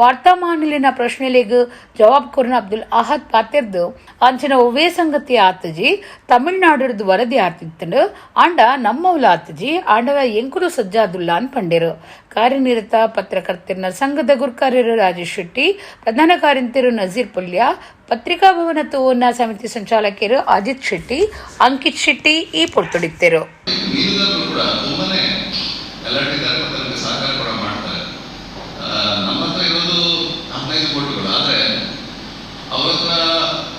ವಾರ್ತಾ ಮಾನಿಲಿನ ಪ್ರಶ್ನೆಲೆಗ್ ಜವಾಬ್ ಕೊರ್ನ ಅಬ್ದುಲ್ ಅಹದ್ ಪಾತೆರ್ದು, ಅಂಚಿನ ಒವ್ವೇ ಸಂಗತಿ ಆತಜಿ. ತಮಿಳ್ನಾಡುರ್ದು ವರದಿ ಆತಿತ್ತಂಡು. ಆಂಡ ನಮ್ಮವುಲ ಆತಜಿ. ಆಂಡವ ಎಂಕುಲು ಸಜ್ಜಾದುಲ್ಲ ಅನ್ ಪಂಡಿರು. ಕಾರ್ಯನಿರತ ಪತ್ರಕರ್ತರನ ಸಂಘದ ಗುರ್ಕಾರ್ಯರು ರಾಜೇಶ್ ಶೆಟ್ಟಿ, ಪ್ರಧಾನ ಕಾರ್ಯಂತರು ನಜೀರ್ ಪುಲ್ಯ, ಪತ್ರಿಕಾ ಭವನ ತೋವನ್ನ ಸಮಿತಿ ಸಂಚಾಲಕರು ಅಜಿತ್ ಶೆಟ್ಟಿ, ಅಂಕಿತ್ ಶೆಟ್ಟಿ ಈ ಪೊರ್ತುಡಿತ್ತರು. ಮೀನುಗಾರರು ಕೂಡ ತುಂಬಾನೇ ಅಲರ್ಟ್ ಇದ್ದಾರೆ ಮತ್ತು ನಮಗೆ ಸಹಕಾರ ಕೂಡ ಮಾಡ್ತಾರೆ. ನಮ್ಮ ಹತ್ರ ಇರೋದು 15 ಬೋಟ್ಗಳು. ಆದರೆ ಅವ್ರ ಹತ್ರ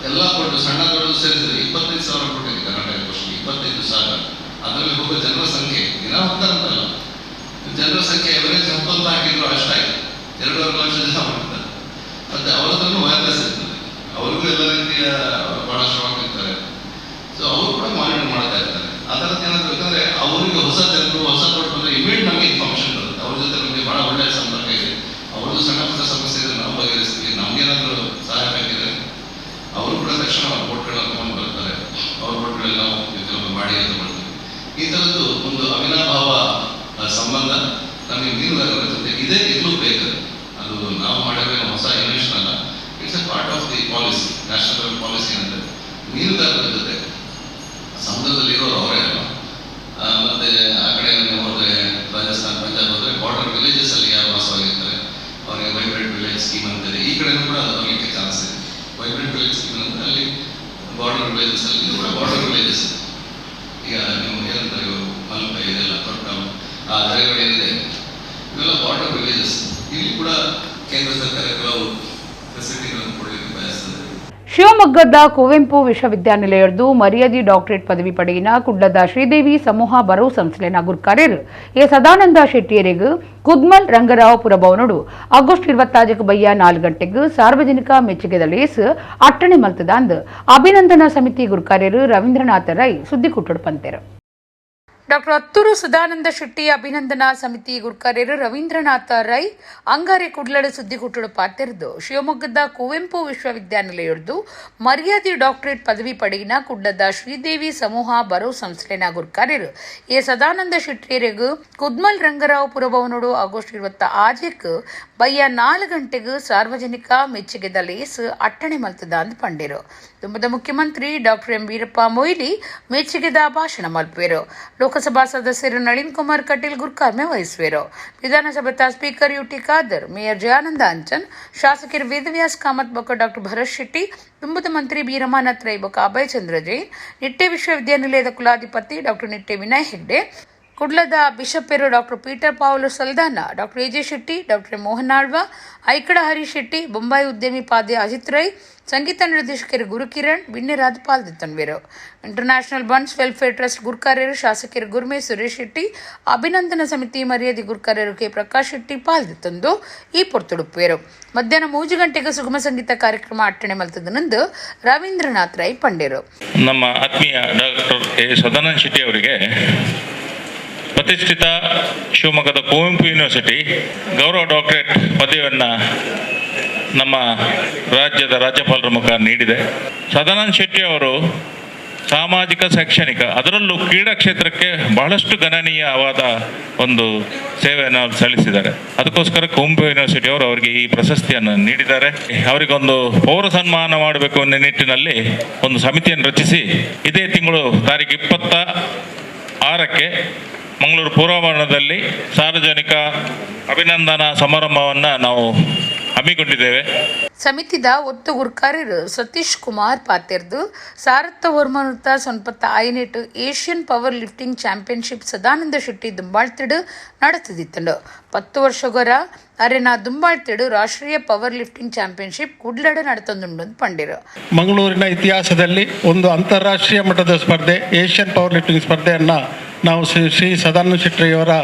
ಎಲ್ಲ ಬೋಟು ಸಣ್ಣ ದೊಡ್ಡದು ಸೇರಿಸಿದ್ರೆ 25,000 ಬೋಟ್ ಇದೆ ಕರ್ನಾಟಕ ಕೋಸ್ಟ್ಗೆ. 25,000. ಅದರಲ್ಲಿ ಹೋಗೋ ಜನರ ಸಂಖ್ಯೆ, ದಿನ ಹೋಗ್ತಾರಂತಲ್ಲ, ಜನರ ಸಂಖ್ಯೆ ಎವರೇಜ್ ಹತ್ತೊಂದು ಹಾಕಿದ್ರು ಅಷ್ಟಾಯ್ತು, 2.5 ಲಕ್ಷ ಜನ ಹೋಗ್ತಾರೆ. ಮತ್ತೆ ಅವ್ರ ಹತ್ರನೂ ವೈರ್ಲೆಸ್ ಇರ್ತದೆ. ಅವ್ರಿಗೂ ಎಲ್ಲ ರೀತಿಯ ಬಹಳ ಸ್ಟ್ರಾಂಗ್ ಇರ್ತಾರೆ. ಸೊ ಅವರು ಕೂಡ ಮಾನಿಟರ್ ಮಾಡ್ತಾ ಇರ್ತಾರೆ. ಆ ಥರದ್ದು ಏನಾದ್ರು, ಯಾಕಂದ್ರೆ ಅವರಿಗೆ ಹೊಸ ಜನರು ಹೊಸ ಬೋಟ್ ಬಂದ್ರೆ ಇಮಿಡಿಯೇಟ್ ನಮಗೆ ಇನ್ಫಾರ್ಮೇಷನ್ ಬರುತ್ತೆ. ಅವ್ರ ಜೊತೆ ನಮಗೆ ಬಹಳ ಒಳ್ಳೆಯ ಸಂಪರ್ಕ ಇದೆ. ಅವ್ರದ್ದು ಸಣ್ಣ ಪುಟ್ಟ ಸಮಸ್ಯೆ ಇದ್ರೆ ನಾವು ಬಗೆಹರಿಸ್ತೀವಿ. ನಮ್ಗೇನಾದ್ರು ಸಹಾಯ ಬೇಕಿದ್ರೆ ಅವರು ಕೂಡ ತಕ್ಷಣ ಅವ್ರ ಬೋಟ್ಗಳನ್ನ ತಗೊಂಡು ಬರ್ತಾರೆ. ಅವ್ರ ಬೋಟ್ಗಳಲ್ಲಿ ನಾವು ಹೋಗ್ತೀವಿ, ಕೆಲವೊಮ್ಮೆ ಬಾಡಿಗೆ ತಗೊಳ್ತೀವಿ. ಈ ಥರದ್ದು ಒಂದು ಅವಿನಾಭಾವ ಸಂಬಂಧ ನಮಗೆ ಮೀನುಗಾರರ ಜೊತೆ ಇದೇ, ಇರ್ಲೂ ಬೇಕು. ಅದು ನಾವು ಮಾಡಿರೋ ಹೊಸ ಇನ್ವೆನ್ಷನ್ ಅಲ್ಲ. It's a part of the policy, national policy. ಅಂದರೆ ಮೀನುಗಾರರ ಜೊತೆ ಸಮುದ್ರದಲ್ಲಿ ಇರೋರು ಅವರೇ ಅಲ್ವಾ? ಮತ್ತೆ ಆ ಕಡೆ ನೀವು ಹೋದ್ರೆ, ರಾಜಸ್ಥಾನ್, ಪಂಜಾಬ್ ಹೋದ್ರೆ, ಬಾರ್ಡರ್ ವಿಲೇಜಸ್ ಅಲ್ಲಿ ಯಾರು ವಾಸವಾಗಿರ್ತಾರೆ ಅವರಿಗೆ vibrant village scheme ಅಂತಿದೆ. ಈ ಕಡೆನೂ ಕೂಡ ಅದು ಬರಲಿಕ್ಕೆ ಚಾನ್ಸ್ ಇದೆ. Vibrant village scheme ಅಂದ್ರೆ ಅಲ್ಲಿ ಬಾರ್ಡರ್ ವಿಲೇಜಸ್ ಅಲ್ಲಿ, ಇದು ಕೂಡ ಬಾರ್ಡರ್ ವಿಲೇಜಸ್. ಈಗ ನೀವು ಏನಂತಾರೆ ಇವರು ಮಲ್ಪೆ ಇದೆಲ್ಲ ತೊಟ್ಟಂ ಆ ಏನಿದೆ, ಇವೆಲ್ಲ ಬಾರ್ಡರ್ ವಿಲೇಜಸ್. ಇಲ್ಲಿ ಕೂಡ ಕೇಂದ್ರ ಸರ್ಕಾರ ಕೆಲವು ಫೆಸಿಲಿಟಿಗಳನ್ನು ಕೊಡಲಿಕ್ಕೆ ಬಯಸ್ತದೆ. ಶಿವಮೊಗ್ಗದ ಕುವೆಂಪು ವಿಶ್ವವಿದ್ಯಾನಿಲಯದ್ದು ಮರ್ಯಾದಿ ಡಾಕ್ಟರೇಟ್ ಪದವಿ ಪಡೆಯಿನ ಕುಡ್ಲದ ಶ್ರೀದೇವಿ ಸಮೂಹ ಬರವು ಸಂಸ್ಥೆನ ಗುರ್ಕಾರ್ಯರು ಎ ಸದಾನಂದ ಶೆಟ್ಟಿಯರಿಗೂ ಕುದ್ಮಲ್ ರಂಗರಾವ್ ಪುರಭವನೋಡು ಆಗಸ್ಟ್ 26ಕ್ಕೆ ಬಯ್ಯ 4 ಗಂಟೆಗೆ ಸಾರ್ವಜನಿಕ ಮೆಚ್ಚುಗೆದ ಲೇಸ್ ಅಟ್ಟಣೆ ಮಲ್ತದಾಂದ್ ಅಭಿನಂದನಾ ಸಮಿತಿ ಗುರ್ಕಾರ್ಯರು Rabindranath Rai ಸುದ್ದಿಕುಟ್ಟಡು ಪಂತೆರು. Doctor Atturu Sadananda Shetty ಅಭಿನಂದನಾ ಸಮಿತಿ ಗುರ್ಕಾರ್ಯರು ರವೀಂದ್ರನಾಥ ರೈ ಅಂಗಾರೆ ಕುಡ್ಲಡು ಸುದ್ದಿಗುಟ್ಟುಡು ಪಾತೆರ್ದು ಶಿವಮೊಗ್ಗದ ಕುವೆಂಪು ವಿಶ್ವವಿದ್ಯಾನಿಲಯದ್ದು ಮರ್ಯಾದೆ ಡಾಕ್ಟರೇಟ್ ಪದವಿ ಪಡೆಯಿನ ಕುಡ್ಲದ ಶ್ರೀದೇವಿ ಸಮೂಹ ಬರೋ ಸಂಸ್ಥೆನ ಗುರ್ಕಾರ್ಯರು ಎ ಸದಾನಂದ ಶೆಟ್ಟಿಯರಿಗೂ ಕುದ್ಮಲ್ ರಂಗರಾವ್ ಪುರಭವನೋಡು ಆಗಸ್ಟ್ 26 ಬಯ್ಯ 4 ಗಂಟೆಗೆ ಸಾರ್ವಜನಿಕ ಮೆಚ್ಚುಗೆದ ಲೇಸ್ ಅಟ್ಟಣೆ ಮಲ್ತದ ಅಂದ್ ಪಂಡಿರು. ತುಂಬದ ಮುಖ್ಯಮಂತ್ರಿ ಡಾಕ್ಟರ್ ಎಂ ವೀರಪ್ಪ ಮೊಯ್ಲಿ ಮೆಚ್ಚುಗೆದ ಭಾಷಣ ಮಲ್ಪುವೆರು. ಲೋಕಸಭಾ ಸದಸ್ಯರು Nalin Kumar Kateel ಗುರ್ಕಾರ್ಮೆ ವಹಿಸುವೆರು. ವಿಧಾನಸಭೆತ speaker UT Khader, mayor Jayananda Anchan, ಶಾಸಕರು ವೇದವ್ಯಾಸ್ ಕಾಮತ್ ಬೊಕ್ಕ ಡಾಕ್ಟರ್ ಭರತ್ ಶೆಟ್ಟಿ, ತುಂಬದ ಮಂತ್ರಿ ಬಿ ರಮಾನಾಥ್ ರೈ ಬೊಕ್ಕ ಅಭಯ್ ಚಂದ್ರ ಜೈನ್, ನಿಟ್ಟೆ ವಿಶ್ವವಿದ್ಯಾನಿಲಯದ ಕುಲಾಧಿಪತಿ ಡಾಕ್ಟರ್ ನಿಟ್ಟೆ ವಿನಯ್ ಹೆಗ್ಡೆ, ಕುಡ್ಲದ ಬಿಷಪ್ಪೆರು doctor Peter Paulo Saldanha, doctor AJ Shetty, doctor Mohan Alva, Aikada Harish Shetty, Bombay ಉದ್ಯಮಿ ಪಾದೆ ಅಜಿತ್ ರೈ, ಸಂಗೀತ ನಿರ್ದೇಶಕರು ಗುರುಕಿರಣ್ ಬಿನ್ನೆರಾದ್ ಪಾಲ್ದಿತ್ತನ್ವೇರು. International buns welfare trust ಗುರ್ಕಾರ್ಯರು ಶಾಸಕರು ಗುರ್ಮೆ ಸುರೇಶ್ ಶೆಟ್ಟಿ, ಅಭಿನಂದನಾ ಸಮಿತಿ ಮರ್ಯಾದೆ ಗುರ್ಕಾರ್ಯರು ಕೆ ಪ್ರಕಾಶ್ ಶೆಟ್ಟಿ ಪಾಲ್ದಿತ್ತಂದು ಈ ಪೊರ್ತುಡುಪ್ಪೇರು. ಮಧ್ಯಾಹ್ನ 3 ಗಂಟೆಗೆ ಸುಗಮ ಸಂಗೀತ ಕಾರ್ಯಕ್ರಮ ಅಟ್ಟಣೆ ಮಲ್ತದನಂದು ರವೀಂದ್ರನಾಥ್ ರೈ ಪಂಡೇರು. ನಮ್ಮ ಆತ್ಮೀಯ ಡಾಕ್ಟರ್ ಎ ಸದಾನಂದ ಶೆಟ್ಟಿ ಅವರಿಗೆ ಪ್ರತಿಷ್ಠಿತ ಶಿವಮೊಗ್ಗದ ಕುವೆಂಪು ಯೂನಿವರ್ಸಿಟಿ ಗೌರವ ಡಾಕ್ಟರೇಟ್ ಪದವಿಯನ್ನು ನಮ್ಮ ರಾಜ್ಯದ ರಾಜ್ಯಪಾಲರ ಮುಖ ನೀಡಿದೆ. ಸದಾನಂದ ಶೆಟ್ಟಿ ಅವರು ಸಾಮಾಜಿಕ, ಶೈಕ್ಷಣಿಕ, ಅದರಲ್ಲೂ ಕ್ರೀಡಾ ಕ್ಷೇತ್ರಕ್ಕೆ ಬಹಳಷ್ಟು ಗಣನೀಯವಾದ ಒಂದು ಸೇವೆಯನ್ನು ಅವರು ಸಲ್ಲಿಸಿದ್ದಾರೆ. ಅದಕ್ಕೋಸ್ಕರ ಕುವೆಂಪು ಯೂನಿವರ್ಸಿಟಿ ಅವರು ಅವರಿಗೆ ಈ ಪ್ರಶಸ್ತಿಯನ್ನು ನೀಡಿದ್ದಾರೆ. ಅವರಿಗೊಂದು ಪೌರ ಸನ್ಮಾನ ಮಾಡಬೇಕು ಅನ್ನೋ ನಿಟ್ಟಿನಲ್ಲಿ ಒಂದು ಸಮಿತಿಯನ್ನು ರಚಿಸಿ ಇದೇ ತಿಂಗಳು ತಾರೀಕು 26ಕ್ಕೆ ಮಂಗಳೂರು ಪೂರ್ವಭವನದಲ್ಲಿ ಸಾರ್ವಜನಿಕ ಅಭಿನಂದನಾ ಸಮಾರಂಭವನ್ನು ನಾವು ಹಮ್ಮಿಕೊಂಡಿದ್ದೇವೆ. ಸಮಿತಿದ ಒತ್ತು ಗುರ್ಕಾರ್ಯರು Satish Kumar ಪಾತೆರ್ದು ಸಾರತ್ತ ವರ್ಮನುತ ಸೊನ್ಪತ್ತ ಐನೆಟ್ Asian power lifting championship Sadananda Shetty ದುಂಬಾಳ್ತಿಡು ನಡೆಸುದಿತ್ತಂಡು. 10 ವರ್ಷಗೊರ ಅರೆನ ದುಂಬಾಳ್ತಿಡು ರಾಷ್ಟ್ರೀಯ power lifting championship ಕುಡ್ಲಡು ನಡೆತಂದುಂಡು ಪಂಡಿರು. ಮಂಗಳೂರಿನ ಇತಿಹಾಸದಲ್ಲಿ ಒಂದು ಅಂತಾರಾಷ್ಟ್ರೀಯ ಮಟ್ಟದ ಸ್ಪರ್ಧೆ Asian power lifting ಸ್ಪರ್ಧೆಯನ್ನು ನಾವು ಶ್ರೀ ಸದಾನಂದ ಶೆಟ್ಟಿಯವರ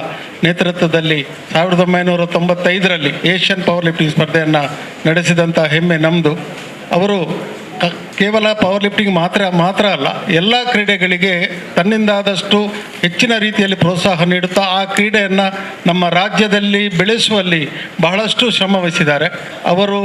ನೇತೃತ್ವದಲ್ಲಿ 1995ರಲ್ಲಿ Asian power lifting ಸ್ಪರ್ಧೆಯನ್ನು ನಡೆಸಿದಂಥ ಹೆಮ್ಮೆ ನಮ್ಮದು. ಅವರು ಕೇವಲ ಪವರ್ ಲಿಫ್ಟಿಂಗ್ ಮಾತ್ರ ಮಾತ್ರ ಅಲ್ಲ, ಎಲ್ಲ ಕ್ರೀಡೆಗಳಿಗೆ ತನ್ನಿಂದಾದಷ್ಟು ಹೆಚ್ಚಿನ ರೀತಿಯಲ್ಲಿ ಪ್ರೋತ್ಸಾಹ ನೀಡುತ್ತಾ ಆ ಕ್ರೀಡೆಯನ್ನು ನಮ್ಮ ರಾಜ್ಯದಲ್ಲಿ ಬೆಳೆಸುವಲ್ಲಿ ಬಹಳಷ್ಟು ಶ್ರಮ ವಹಿಸಿದ್ದಾರೆ. ಅವರು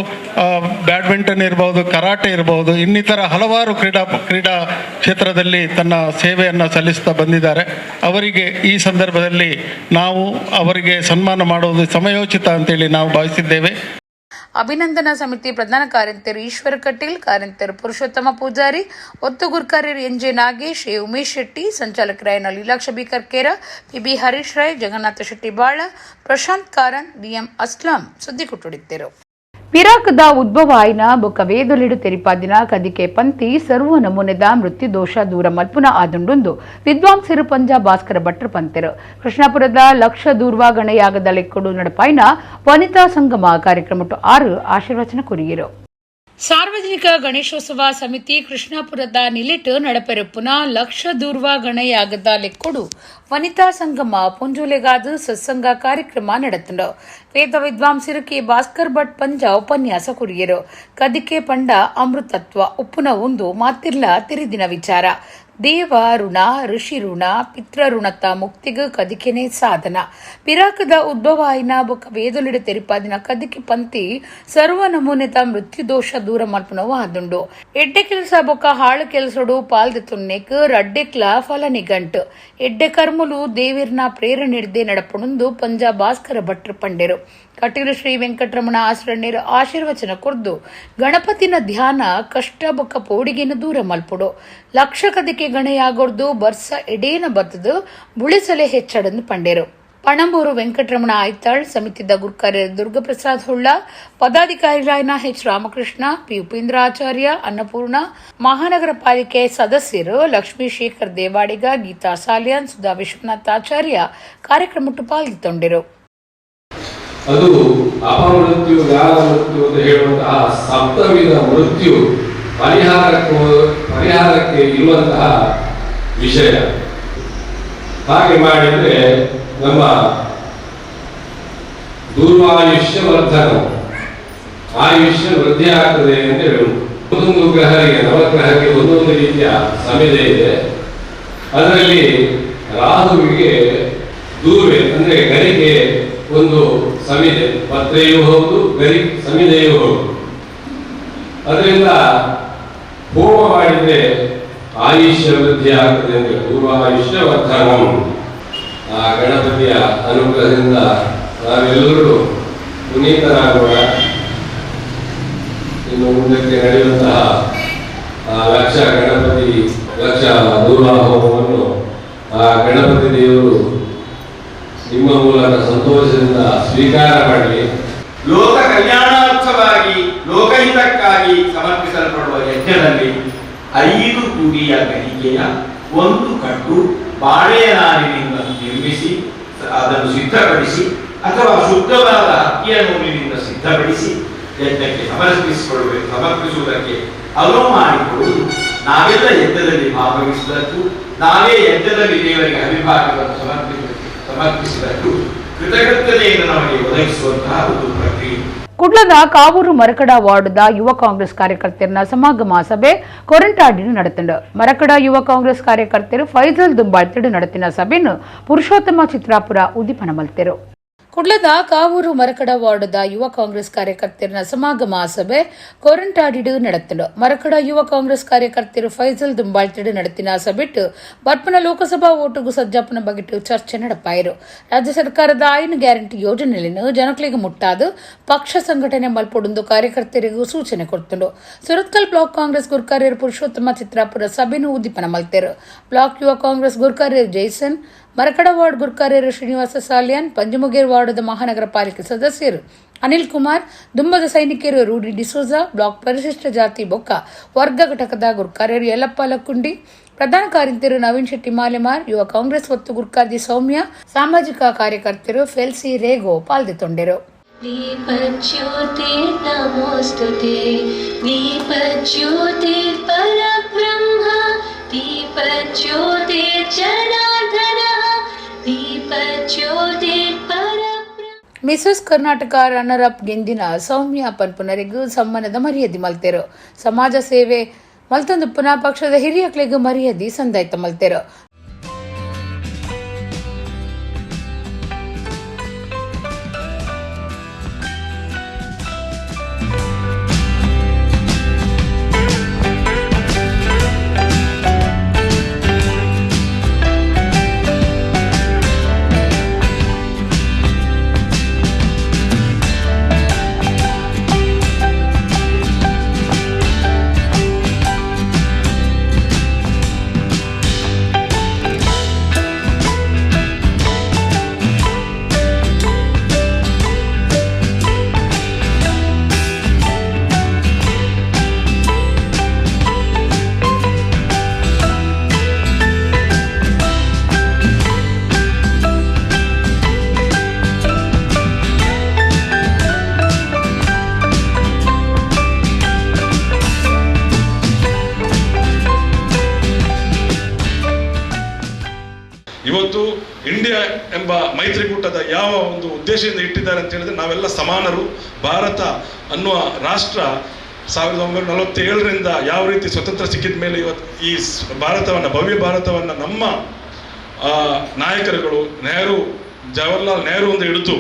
ಬ್ಯಾಡ್ಮಿಂಟನ್ ಇರ್ಬೋದು, ಕರಾಟೆ ಇರ್ಬೋದು, ಇನ್ನಿತರ ಹಲವಾರು ಕ್ರೀಡಾ ಕ್ರೀಡಾ ಕ್ಷೇತ್ರದಲ್ಲಿ ತನ್ನ ಸೇವೆಯನ್ನು ಸಲ್ಲಿಸ್ತಾ ಬಂದಿದ್ದಾರೆ. ಅವರಿಗೆ ಈ ಸಂದರ್ಭದಲ್ಲಿ ನಾವು ಅವರಿಗೆ ಸನ್ಮಾನ ಮಾಡುವುದು ಸಮಯೋಚಿತ ಅಂತೇಳಿ ನಾವು ಭಾವಿಸಿದ್ದೇವೆ. ಅಭಿನಂದನಾ ಸಮಿತಿ ಪ್ರಧಾನ ಕಾರ್ಯಂತರು ಈಶ್ವರ ಕಟೀಲ್, ಕಾರ್ಯಂತರು ಪುರುಷೋತ್ತಮ ಪೂಜಾರಿ, ಒತ್ತು ಗುರ್ಕಾರ್ಯರು N J Nagesh, A Umesh Shetty, ಸಂಚಾಲಕರಾಯನ Leelaksha B Karkera, PB Harish Rai, Jagannatha Shetty Bala, Prashant Karanth, BM Aslam ಸುದ್ದಿ ಕೊಟ್ಟುಡಿದ್ದರು. ಪಿರಾಕದ ಉದ್ಭವ ಆಯ್ನ ಬೊಕ್ಕ ವೇದೊಲಿಡು ತೆರಿಪಾದಿನ ಕದಿಕೆ ಪಂತಿ ಸರ್ವ ನಮೂನೆದ ಮೃತ್ಯು ದೋಷ ದೂರ ಮಲ್ಪುನ ಆದುಂಡುಂದು ವಿದ್ವಾಂಸರು ಪಂಜ ಭಾಸ್ಕರ ಭಟ್ರು ಪಂತೆರು. ಕೃಷ್ಣಾಪುರದ ಲಕ್ಷ ದೂರ್ವಾ ಗಣಯಾಗದ ಲೆಕ್ಕಡು ನಡಪಾಯ್ನ ವನಿತಾ ಸಂಗಮ ಕಾರ್ಯಕ್ರಮಟ್ಟು 6 ಆಶೀರ್ವಚನ ಕೊರಿಯರು. ಸಾರ್ವಜನಿಕ ಗಣೇಶೋತ್ಸವ ಸಮಿತಿ ಕೃಷ್ಣಾಪುರದ ನಿಲಿಟ್ ನಡಪೆರಪ್ಪುನ ಲಕ್ಷ ದೂರ್ವಾ ಗಣಯಾಗದ ಲೆಕ್ಕೊಡು ವನಿತಾ ಸಂಗಮ ಪುಂಜುಲೆಗಾದ ಸತ್ಸಂಗ ಕಾರ್ಯಕ್ರಮ ನಡೆತಂಡು. ವೇದ ವಿದ್ವಾಂಸರು ಕೆ ಭಾಸ್ಕರ್ ಭಟ್ ಪಂಜ ಉಪನ್ಯಾಸ ಕೊರಿಯರು. ಕದಿಕೆ ಪಂಡ ಅಮೃತತ್ವ ಉಪ್ಪುನ ಒಂದು ಮಾತಿರ್ಲ ತಿರಿದಿನ ವಿಚಾರ. ದೇವ ಋಣ, ಋಷಿ ಋಣ, ಪಿತೃ ಋಣತ ಮುಕ್ತಿಗ ಕದಿಕೆನೆ ಸಾಧನ. ಪಿರಾಕದ ಉದ್ಭವ ಆಯ್ನ ಬೊಕ್ಕ ವೇದೊಲಿಡು ತೆರಿಪಾದಿನ ಕದಿಕೆ ಪಂತಿ ಸರ್ವ ನಮೂನೆತ ಮೃತ್ಯು ದೋಷ ದೂರ ಮಲ್ಪುನವು ಆದುಂಡು. ಎಡ್ಡೆ ಕೆಲಸ ಬೊಕ್ಕ ಹಾಳು ಕೆಲಸಡು ಪಾಲ್ದೆ ತುನ್ನೆಕ್ ರಡ್ಡೆಕ್ಲ ಫಲ ನಿಗಂಟು. ಎಡ್ಡೆ ಕರ್ಮುಲು ದೇವಿರ್ನ ಪ್ರೇರಣೆ ಹಿಡ್ದೆ ನಡಪುಣಂದು ಪಂಜ ಭಾಸ್ಕರ ಭಟ್ರು ಪಂಡೆರು. ಕಟೀಲು ಶ್ರೀ ವೆಂಕಟರಮಣ ಆಶ್ರಣ್ಯರು ಆಶೀರ್ವಚನ ಕೊರ್ದು ಗಣಪತಿನ ಧ್ಯಾನ ಕಷ್ಟ ಬೊಕ್ಕ ಪೋಡಿಗೆನ ದೂರ ಮಲ್ಪುಡು. ಲಕ್ಷ ಕದಿಕೆ ಗಣೆಯಾಗೊರ್ದು ಬರ್ಸ ಎಡೇನ ಬತ್ತದು ಬುಳಿಸಲೆ ಹೆಚ್ಚಡಂದು ಪಂಡೇರು. ಪಣಂಬೂರು ವೆಂಕಟರಮಣ ಆಯ್ತಾಳ್, ಸಮಿತಿದ ಗುರ್ಕಾರ್ಯ ದುರ್ಗಪ್ರಸಾದ್ ಹೊಳ್ಳ, ಪದಾಧಿಕಾರಿಗಳಾದ ಎಚ್ ರಾಮಕೃಷ್ಣ, ಪಿ ಉಪೇಂದ್ರ ಆಚಾರ್ಯ, ಅನ್ನಪೂರ್ಣ, ಮಹಾನಗರ ಪಾಲಿಕೆ ಸದಸ್ಯರು ಲಕ್ಷ್ಮೀ ಶೇಖರ್ ದೇವಾಡಿಗ, ಗೀತಾ ಸಾಲಿಯಾನ್, ಸುಧಾ ವಿಶ್ವನಾಥ್ ಆಚಾರ್ಯ ಕಾರ್ಯಕ್ರಮಟ್ಟು ಪಾಲ್ಗೊಂಡಿರು. ಅದು ಅಪಮೃತ್ಯು, ಗಾಲ ಮೃತ್ಯು ಅಂತ ಹೇಳುವಂತಹ ಸಪ್ತವಿಧ ಮೃತ್ಯು ಪರಿಹಾರಕ್ಕೆ ಇರುವಂತಹ ವಿಷಯ. ಹಾಗೆ ಮಾಡಿದ್ರೆ ನಮ್ಮ ದೂರ್ವಾಯುಷ್ಯ ವರ್ಧನ, ಆಯುಷ್ಯ ವೃದ್ಧಿ ಆಗ್ತದೆ ಅಂತ ಹೇಳುವುದು. ಒಂದೊಂದು ಗ್ರಹರಿಗೆ, ನವಗ್ರಹಕ್ಕೆ ಒಂದೊಂದು ರೀತಿಯ ಸಮಿದೆ ಇದೆ. ಅದರಲ್ಲಿ ರಾಹುವಿಗೆ ದೂರ್ವೆ ಅಂದರೆ ಗರಿಕೆ ಒಂದು ಸಮಿದೆ, ಪತ್ರೆಯೂ ಹೌದು, ಗರಿ ಸಮಿದೆಯೂ ಹೌದು. ಅದರಿಂದ ಹೋಮ ಮಾಡಿದರೆ ಆಯುಷ್ಯ ವೃದ್ಧಿ ಆಗ್ತದೆ ಅಂದರೆ ಪೂರ್ವ ಆಯುಷ್ಯ ವರ್ಧನಂ. ಆ ಗಣಪತಿಯ ಅನುಗ್ರಹದಿಂದ ನಾವೆಲ್ಲರೂ ಪುನೀತರಾಗೋಣ. ಇನ್ನು ಮುಂದಕ್ಕೆ ನಡೆಯುವಂತಹ ಆ ಲಕ್ಷ ಗಣಪತಿ ಲಕ್ಷ ದೂರ್ವಾ ಹೋಮವನ್ನು ಆ ಗಣಪತಿ ದೇವರು ನಿಮ್ಮ ಮೂಲಕ ಸಂತೋಷದಿಂದ ಸ್ವೀಕಾರ ಮಾಡಲಿ. ಲೋಕ ಕಲ್ಯಾಣಾರ್ಥವಾಗಿ ಲೋಕಹಿತಕ್ಕಾಗಿ ಸಮರ್ಪಿಸಲ್ಪಡುವ ಯಜ್ಞದಲ್ಲಿ 5 ತುದಿಯ ಗರಿಕೆಯ ಒಂದು ಕಟ್ಟು ಬಾಳೆಯ ನಾರಿನಿಂದ ನಿರ್ಮಿಸಿ ಅದನ್ನು ಸಿದ್ಧಪಡಿಸಿ ಅಥವಾ ಶುದ್ಧವಾದ ಹಕ್ಕಿಯ ನೂಲಿನಿಂದ ಸಿದ್ಧಪಡಿಸಿ ಯಜ್ಞಕ್ಕೆ ಸಮರ್ಪಿಸುವುದಕ್ಕೆ ಅನುವು ಮಾಡಿಕೊಡುವುದು. ನಾವೆಲ್ಲ ಯಜ್ಞದಲ್ಲಿ ಭಾಗವಹಿಸಿದದ್ದು, ನಾವೇ ಯಜ್ಞದಲ್ಲಿ ದೇವರಿಗೆ ಹವಿಭಾಗವನ್ನು ಸಮರ್ಪಿಸಿದದ್ದು ಕೃತಜ್ಞತೆಯನ್ನು ನಮಗೆ ಒದಗಿಸುವಂತಹ ಒಂದು ಪ್ರಕ್ರಿಯೆ. ಕುಡ್ಲದ ಕಾವೂರು ಮರಕಡ ವಾರ್ಡ್ದ ಯುವ ಕಾಂಗ್ರೆಸ್ ಕಾರ್ಯಕರ್ತರನ್ನ ಸಮಾಗಮ ಸಭೆ ಕೊರಂಟಾಡಿನ ನಡೆತಂಡು. ಮರಕಡ ಯುವ ಕಾಂಗ್ರೆಸ್ ಕಾರ್ಯಕರ್ತರು ಫೈಜಲ್ ದುಂಬಾಳ್ತಿಡು ನಡೆತಿನ ಸಭೆಯನ್ನು ಪುರುಷೋತ್ತಮ ಚಿತ್ರಾಪುರ ಉದ್ದೀಪನ ಮಲ್ತೆರು. ಕುಡ್ಲದ ಕಾವೂರು ಮರಕಡ ವಾರ್ಡ್ದ ಯುವ ಕಾಂಗ್ರೆಸ್ ಕಾರ್ಯಕರ್ತರನ್ನ ಸಮಾಗಮ ಸಭೆ ಕೊರಂಟಾಡಿಡು ನಡೆತಂಡು. ಮರಕಡ ಯುವ ಕಾಂಗ್ರೆಸ್ ಕಾರ್ಯಕರ್ತರು ಫೈಜಲ್ ದುಂಬಾಳ್ತಿಡು ನಡೆತಿನ ಸಭೆಟ್ಟು ಬರ್ಪನ ಲೋಕಸಭಾ ಓಟುಗು ಸಜ್ಜಾಪನ ಬಗೆಟು ಚರ್ಚೆ ನಡಪಾಯಿರು. ರಾಜ್ಯ ಸರ್ಕಾರದ 5 ಗ್ಯಾರಂಟಿ ಯೋಜನೆಯನ್ನು ಜನಗಳಿಗೆ ಮುಟ್ಟಾದು ಪಕ್ಷ ಸಂಘಟನೆ ಮಲ್ಪೊಡೊಂದು ಕಾರ್ಯಕರ್ತರಿಗೂ ಸೂಚನೆ ಕೊಡ್ತುಂಡು. ಸುರತ್ಕಲ್ ಬ್ಲಾಕ್ ಕಾಂಗ್ರೆಸ್ ಗುರ್ಕಾರ್ಯರು ಪುರುಷೋತ್ತಮ ಚಿತ್ರಾಪುರ ಸಭೆನು ಉದ್ದೀಪನ ಮಲ್ತೆರು. ಬ್ಲಾಕ್ ಯುವ ಕಾಂಗ್ರೆಸ್ ಗುರ್ಕಾರ್ಯರು ಜೈಸನ್, ಮರಕಡ ವಾರ್ಡ್ ಗುರ್ಕಾರ್ಯರು ಶ್ರೀನಿವಾಸ ಸಾಲಿಯಾನ್, ಪಂಜಮುಗೇರ್ ವಾರ್ಡ್ದ ಮಹಾನಗರ ಪಾಲಿಕೆ ಸದಸ್ಯರು ಅನಿಲ್ ಕುಮಾರ್, ದುಂಬದ ಸೈನಿಕರು ರೂಡಿ ಡಿಸೋಜಾ, ಬ್ಲಾಕ್ ಪರಿಶಿಷ್ಟ ಜಾತಿ ಬೊಕ್ಕ ವರ್ಗ ಘಟಕದ ಗುರ್ಕಾರ್ಯರು ಯಲ್ಲಪ್ಪ ಲಕ್ಕುಂಡಿ, ಪ್ರಧಾನ ಕಾರ್ಯಂತರು ನವೀನ್ ಶೆಟ್ಟಿ ಮಾಲೆಮಾರ್, ಯುವ ಕಾಂಗ್ರೆಸ್ ಒತ್ತು ಗುರ್ಕಾರ್ಜಿ ಸೌಮ್ಯ, ಸಾಮಾಜಿಕ ಕಾರ್ಯಕರ್ತರು ಫೆಲ್ಸಿ ರೇಗೋ ಪಾಲ್ದಿತೊಂಡೆರು. ದೀಪಜ್ಯೋತಿರ್ನಮೋಸ್ತುತೆ, ದೀಪಜ್ಯೋತಿರ್ಪರಬ್ರಹ್ಮ, ದೀಪಜ್ಯೋತಿರ್ಜನಾರ್ದನಃ, ದೀಪಜ್ಯೋತಿರ್ಪರಬ್ರಹ್ಮ. ಮಿಸಸ್ ಕರ್ನಾಟಕ ರನ್ನರ್ ಅಪ್ ಗೆಂದಿನ ಸೌಮ್ಯ ಪನ್ಪುನರಿಗೂ ಸಮ್ಮಾನದ ಮರ್ಯಾದೆ ಮಲ್ತೆರು. ಸಮಾಜ ಸೇವೆ ಮಲ್ತೊಂದು ಪುನಃ ಪಕ್ಷದ ಹಿರಿಯಕ್ಲಿಗೂ ಮರ್ಯಾದೆ ಸಂದಾಯ್ತ ಮಲ್ತೆರು. ಇವತ್ತು ಇಂಡಿಯಾ ಎಂಬ ಮೈತ್ರಿಕೂಟದ ಯಾವ ಒಂದು ಉದ್ದೇಶದಿಂದ ಇಟ್ಟಿದ್ದಾರೆ ಅಂತ ಹೇಳಿದ್ರೆ, ನಾವೆಲ್ಲ ಸಮಾನರು. ಭಾರತ ಅನ್ನುವ ರಾಷ್ಟ್ರ 1947ರಿಂದ ಯಾವ ರೀತಿ ಸ್ವತಂತ್ರ ಸಿಕ್ಕಿದ ಮೇಲೆ ಇವತ್ತು ಈ ಭಾರತವನ್ನು, ಭವ್ಯ ಭಾರತವನ್ನು ನಮ್ಮ ನಾಯಕರುಗಳು ನೆಹರು, ಜವಾಹರ್ಲಾಲ್ ನೆಹರು ಅಂತ ಹಿಡಿದು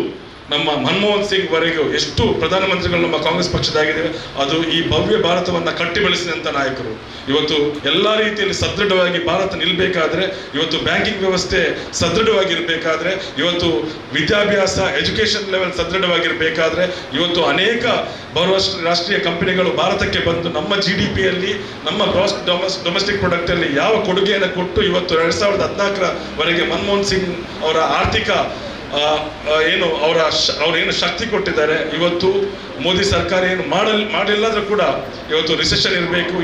ನಮ್ಮ ಮನಮೋಹನ್ ಸಿಂಗ್ ವರೆಗೂ ಎಷ್ಟು ಪ್ರಧಾನಮಂತ್ರಿಗಳು ನಮ್ಮ ಕಾಂಗ್ರೆಸ್ ಪಕ್ಷದಾಗಿದ್ದೇವೆ, ಅದು ಈ ಭವ್ಯ ಭಾರತವನ್ನು ಕಟ್ಟಿ ಬೆಳೆಸಿದಂಥ ನಾಯಕರು. ಇವತ್ತು ಎಲ್ಲ ರೀತಿಯಲ್ಲಿ ಸದೃಢವಾಗಿ ಭಾರತ ನಿಲ್ಲಬೇಕಾದ್ರೆ, ಇವತ್ತು ಬ್ಯಾಂಕಿಂಗ್ ವ್ಯವಸ್ಥೆ ಸದೃಢವಾಗಿರಬೇಕಾದ್ರೆ, ಇವತ್ತು ವಿದ್ಯಾಭ್ಯಾಸ ಎಜುಕೇಷನ್ ಲೆವೆಲ್ ಸದೃಢವಾಗಿರಬೇಕಾದ್ರೆ, ಇವತ್ತು ಅನೇಕ ಬಹುರಾಷ್ಟ್ರೀಯ ಕಂಪನಿಗಳು ಭಾರತಕ್ಕೆ ಬಂದು ನಮ್ಮ ಜಿ ಡಿ ಪಿಯಲ್ಲಿ, ನಮ್ಮ ಗ್ರಾಸ್ ಡೊಮೆಸ್ಟಿಕ್ ಪ್ರಾಡಕ್ಟಲ್ಲಿ ಯಾವ ಕೊಡುಗೆಯನ್ನು ಕೊಟ್ಟು ಇವತ್ತು 2014ರವರೆಗೆ ಮನಮೋಹನ್ ಸಿಂಗ್ ಅವರ ಆರ್ಥಿಕ ಏನು ಅವರ ಅವರೇನು ಶಕ್ತಿ ಕೊಟ್ಟಿದ್ದಾರೆ. ಇವತ್ತು ಮೋದಿ ಸರ್ಕಾರ ಏನು ಮಾಡಿಲ್ಲಾದ್ರೂ ಕೂಡ ಇವತ್ತು ರಿಸೆಷನ್ ಇರಬೇಕು,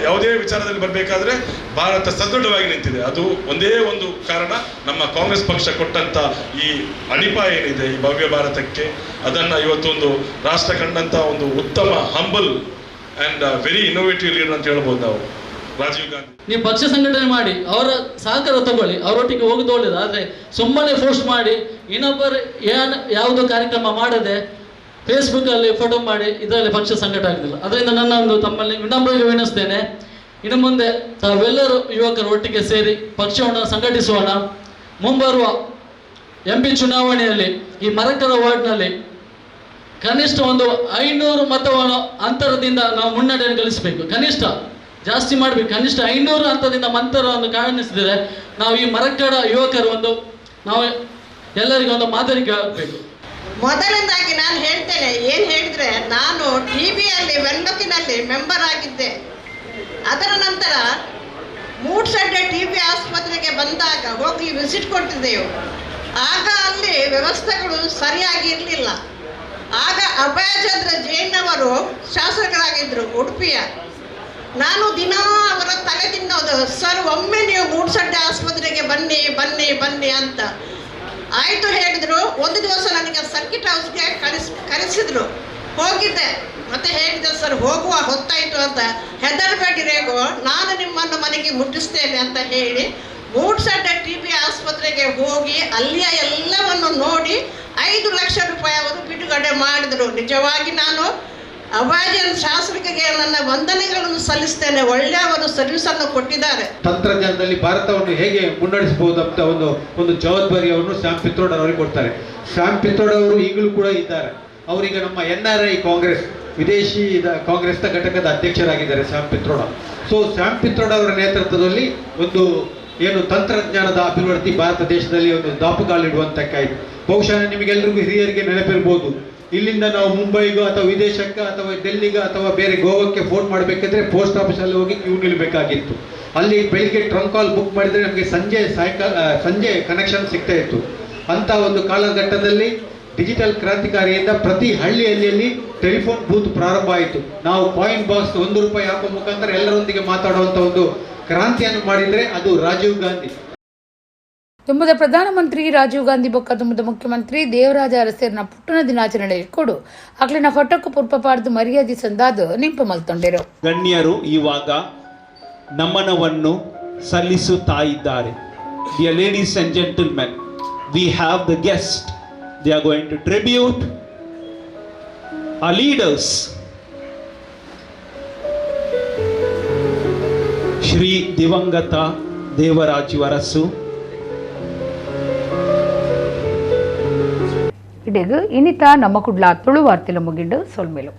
ಯಾವುದೇ ವಿಚಾರದಲ್ಲಿ ಬರಬೇಕಾದ್ರೆ ಭಾರತ ಸದೃಢವಾಗಿ ನಿಂತಿದೆ. ಅದು ಒಂದೇ ಒಂದು ಕಾರಣ, ನಮ್ಮ ಕಾಂಗ್ರೆಸ್ ಪಕ್ಷ ಕೊಟ್ಟಂಥ ಈ ಅಡಿಪಾಯ ಏನಿದೆ ಈ ಭವ್ಯ ಭಾರತಕ್ಕೆ, ಅದನ್ನು ಇವತ್ತೊಂದು ರಾಷ್ಟ್ರ ಕಂಡಂಥ ಒಂದು ಉತ್ತಮ humble and very innovative leader ಅಂತ ಹೇಳ್ಬೋದು ನಾವು ರಾಜೀವ್ ಗಾಂಧಿ. ನೀವು ಪಕ್ಷ ಸಂಘಟನೆ ಮಾಡಿ ಅವರ ಸಹಕಾರ ತಗೊಳ್ಳಿ, ಅವರೊಟ್ಟಿಗೆ ಹೋಗುದು ಒಳ್ಳೇದು. ಆದರೆ ಸುಮ್ಮನೆ ಪೋಸ್ಟ್ ಮಾಡಿ ಇನ್ನೊಬ್ಬರು ಯಾವುದೋ ಕಾರ್ಯಕ್ರಮ ಮಾಡದೆ ಫೇಸ್ಬುಕ್ಕಲ್ಲಿ ಫೋಟೋ ಮಾಡಿ ಇದರಲ್ಲಿ ಪಕ್ಷ ಸಂಘಟನೆ ಆಗುದಿಲ್ಲ. ಅದರಿಂದ ನನ್ನ ಒಂದು ತಮ್ಮಲ್ಲಿ ವಿನಮ್ರವಾಗಿ ವಿನಂತಿಸ್ತೇನೆ, ಇನ್ನು ಮುಂದೆ ತಾವೆಲ್ಲರೂ ಯುವಕರು ಒಟ್ಟಿಗೆ ಸೇರಿ ಪಕ್ಷವನ್ನು ಸಂಘಟಿಸೋಣ. ಮುಂಬರುವ ಎಂ ಪಿ ಚುನಾವಣೆಯಲ್ಲಿ ಈ ಮರಕರ ವಾರ್ಡ್ನಲ್ಲಿ ಕನಿಷ್ಠ ಒಂದು 500 ಮತವನ್ನು ಅಂತರದಿಂದ ನಾವು ಮುನ್ನಡೆಯನ್ನು ಗಳಿಸಬೇಕು. ಕನಿಷ್ಠ ಜಾಸ್ತಿ ಮಾಡಬೇಕು, ಕನಿಷ್ಠ 500 ಅಂತರದಿಂದ ಅಂತರವನ್ನು ಕಾಣಿಸಿದರೆ ನಾವು ಈ ಮರಕಡ ಯುವಕರು ಒಂದು ನಾವು ಎಲ್ಲರಿಗೂ ಒಂದು ಮಾದರಿಗೆ ಆಗಬೇಕು. ಮೊದಲನೇದಾಗಿ ನಾನು ಹೇಳ್ತೇನೆ, ಏನು ಹೇಳಿದರೆ ನಾನು ಟಿ ಬಿಯಲ್ಲಿ ವೆಲ್ಲಕ್ಕಿನಲ್ಲಿ ಮೆಂಬರ್ ಆಗಿದ್ದೆ. ಅದರ ನಂತರ ಮೂಡ್ಸಡ್ಡೆ ಟಿ ಬಿ ಆಸ್ಪತ್ರೆಗೆ ಬಂದಾಗ ಹೋಗಿ ವಿಸಿಟ್ ಕೊಟ್ಟಿದ್ದೆವು. ಆಗ ಅಲ್ಲಿ ವ್ಯವಸ್ಥೆಗಳು ಸರಿಯಾಗಿ ಇರಲಿಲ್ಲ. ಆಗ ಅಭಯಚಂದ್ರ ಜೈನ್ ಅವರು ಶಾಸಕರಾಗಿದ್ದರು ಉಡುಪಿಯ. ನಾನು ದಿನಾ ಅವರ ತಲೆ ತಿನ್ನೋದು, ಸರ್ ಒಮ್ಮೆ ನೀವು ಮೂಡ್ಸಡ್ಡೆ ಆಸ್ಪತ್ರೆಗೆ ಬನ್ನಿ ಬನ್ನಿ ಬನ್ನಿ ಅಂತ. ಆಯಿತು ಹೇಳಿದರು. ಒಂದು ದಿವಸ ನನಗೆ ಸರ್ಕಿಟ್ ಹೌಸ್ಗೆ ಕರೆಸಿದ್ರು, ಹೋಗಿದ್ದೆ. ಮತ್ತೆ ಹೇಳಿದೆ, ಸರ್ ಹೋಗುವ ಹೊತ್ತಾಯಿತು ಅಂತ. ಹೆದರಬೇಡಿ ರೇಗೋ, ನಾನು ನಿಮ್ಮನ್ನು ಮನೆಗೆ ಮುಟ್ಟಿಸ್ತೇನೆ ಅಂತ ಹೇಳಿ ಮೂಡ್ಸಡ್ಡೆ ಟಿ ಬಿ ಆಸ್ಪತ್ರೆಗೆ ಹೋಗಿ ಅಲ್ಲಿಯ ಎಲ್ಲವನ್ನು ನೋಡಿ 5 ಲಕ್ಷ ರೂಪಾಯಿ ಅವರು ಬಿಡುಗಡೆ ಮಾಡಿದರು. ನಿಜವಾಗಿ ನಾನು ಅಭಯಚಂದ್ರ ಶಾಸಕರಿಗೆ ನನ್ನ ವಂದನೆಗಳನ್ನು ಸಲ್ಲಿಸ್ತೇನೆ. ಒಳ್ಳೆಯವರು ಸರ್ವಿಸನ್ನು ಕೊಟ್ಟಿದ್ದಾರೆ. ತಂತ್ರಜ್ಞಾನದಲ್ಲಿ ಭಾರತವನ್ನು ಹೇಗೆ ಮುನ್ನಡೆಸಬಹುದು ಅಂತ ಒಂದು ಒಂದು ಜವಾಬ್ದಾರಿಯನ್ನು ಸ್ಯಾಮ್ ಪಿತ್ರೋಡ್ ಅವರಿಗೆ ಕೊಡ್ತಾರೆ. ಸ್ಯಾಮ್ ಪಿತ್ರೋಡ್ ಅವರು ಈಗಲೂ ಕೂಡ ಇದ್ದಾರೆ. ಅವರೀಗ ನಮ್ಮ NRI Congress, ವಿದೇಶಿ ಕಾಂಗ್ರೆಸ್ನ ಘಟಕದ ಅಧ್ಯಕ್ಷರಾಗಿದ್ದಾರೆ ಸ್ಯಾಮ್ ಪಿತ್ರೋಡ. ಸೊ ಸ್ಯಾಮ್ ಪಿತ್ರೋಡ ಅವರ ನೇತೃತ್ವದಲ್ಲಿ ಒಂದು ಏನು ತಂತ್ರಜ್ಞಾನದ ಅಭಿವೃದ್ಧಿ ಭಾರತ ದೇಶದಲ್ಲಿ ಒಂದು ದಾಪುಗಾಲಿಡುವಂತಕ್ಕಾಯಿತು. ಬಹುಶಃ ನಿಮಗೆಲ್ಲರಿಗೂ ಹಿರಿಯರಿಗೆ ನೆನಪಿರ್ಬೋದು, ಇಲ್ಲಿಂದ ನಾವು ಮುಂಬೈಗೋ ಅಥವಾ ವಿದೇಶಕ್ಕೆ ಅಥವಾ ಡೆಲ್ಲಿಗೆ ಅಥವಾ ಬೇರೆ ಗೋವಾಕ್ಕೆ ಫೋನ್ ಮಾಡಬೇಕಿದ್ರೆ ಪೋಸ್ಟ್ ಆಫೀಸಲ್ಲಿ ಹೋಗಿ ಕ್ಯೂ ನಿಲ್ಲಬೇಕಾಗಿತ್ತು. ಅಲ್ಲಿ ಬೆಳಿಗ್ಗೆ ಟ್ರಂಕ್ ಕಾಲ್ ಬುಕ್ ಮಾಡಿದರೆ ನಮಗೆ ಸಂಜೆ ಸಂಜೆ ಕನೆಕ್ಷನ್ ಸಿಗ್ತಾ ಇತ್ತು. ಅಂಥ ಒಂದು ಕಾಲಘಟ್ಟದಲ್ಲಿ ಡಿಜಿಟಲ್ ಕ್ರಾಂತಿಕಾರಿಯಿಂದ ಪ್ರತಿ ಹಳ್ಳಿಯಲ್ಲಿ ಟೆಲಿಫೋನ್ ಬೂತ್ ಪ್ರಾರಂಭ ಆಯಿತು. ನಾವು ಕಾಯಿನ್ ಬಾಕ್ಸ್ 1 ರೂಪಾಯಿ ಹಾಕುವ ಮುಖಾಂತರ ಎಲ್ಲರೊಂದಿಗೆ ಮಾತಾಡುವಂಥ ಒಂದು ಕ್ರಾಂತಿಯನ್ನು ಮಾಡಿದರೆ ಅದು ರಾಜೀವ್ ಗಾಂಧಿ. ತುಂಬದ ಪ್ರಧಾನಮಂತ್ರಿ ರಾಜೀವ್ ಗಾಂಧಿ ಬೊಕ್ಕ ತುಂಬದ ಮುಖ್ಯಮಂತ್ರಿ ದೇವರಾಜ ಅರಸೇರ್ನ ಪುಟ್ಟಣ ದಿನಾಚರಣೆ ಕೊಡು ಅಕ್ಲಿನ ಫಟಕ್ಕು ಪುರ್ಪಪಾರ್ದು ಮರ್ಯಾದೆ ಸಂದಾದ ನಿಂಪು ಮಲ್ತೊಂಡಿರು. ಗಣ್ಯರು ಇವಾಗ ನಮನವನ್ನು ಸಲ್ಲಿಸುತ್ತಾ ಇದ್ದಾರೆ. Dear ladies and gentlemen, we have the guest. They are going to tribute our leaders. Shri ದಿವಂಗತ ದೇವರಾಜು ಅರಸು. ಇಡೆಗು ಇನ್ನಿತ ನಮ್ಮ ಕುಡ್ಲ ತುಳು ವಾರ್ತೆಲು ಮುಗಿಂಡು ಸೊಲ್ಮೆಲು.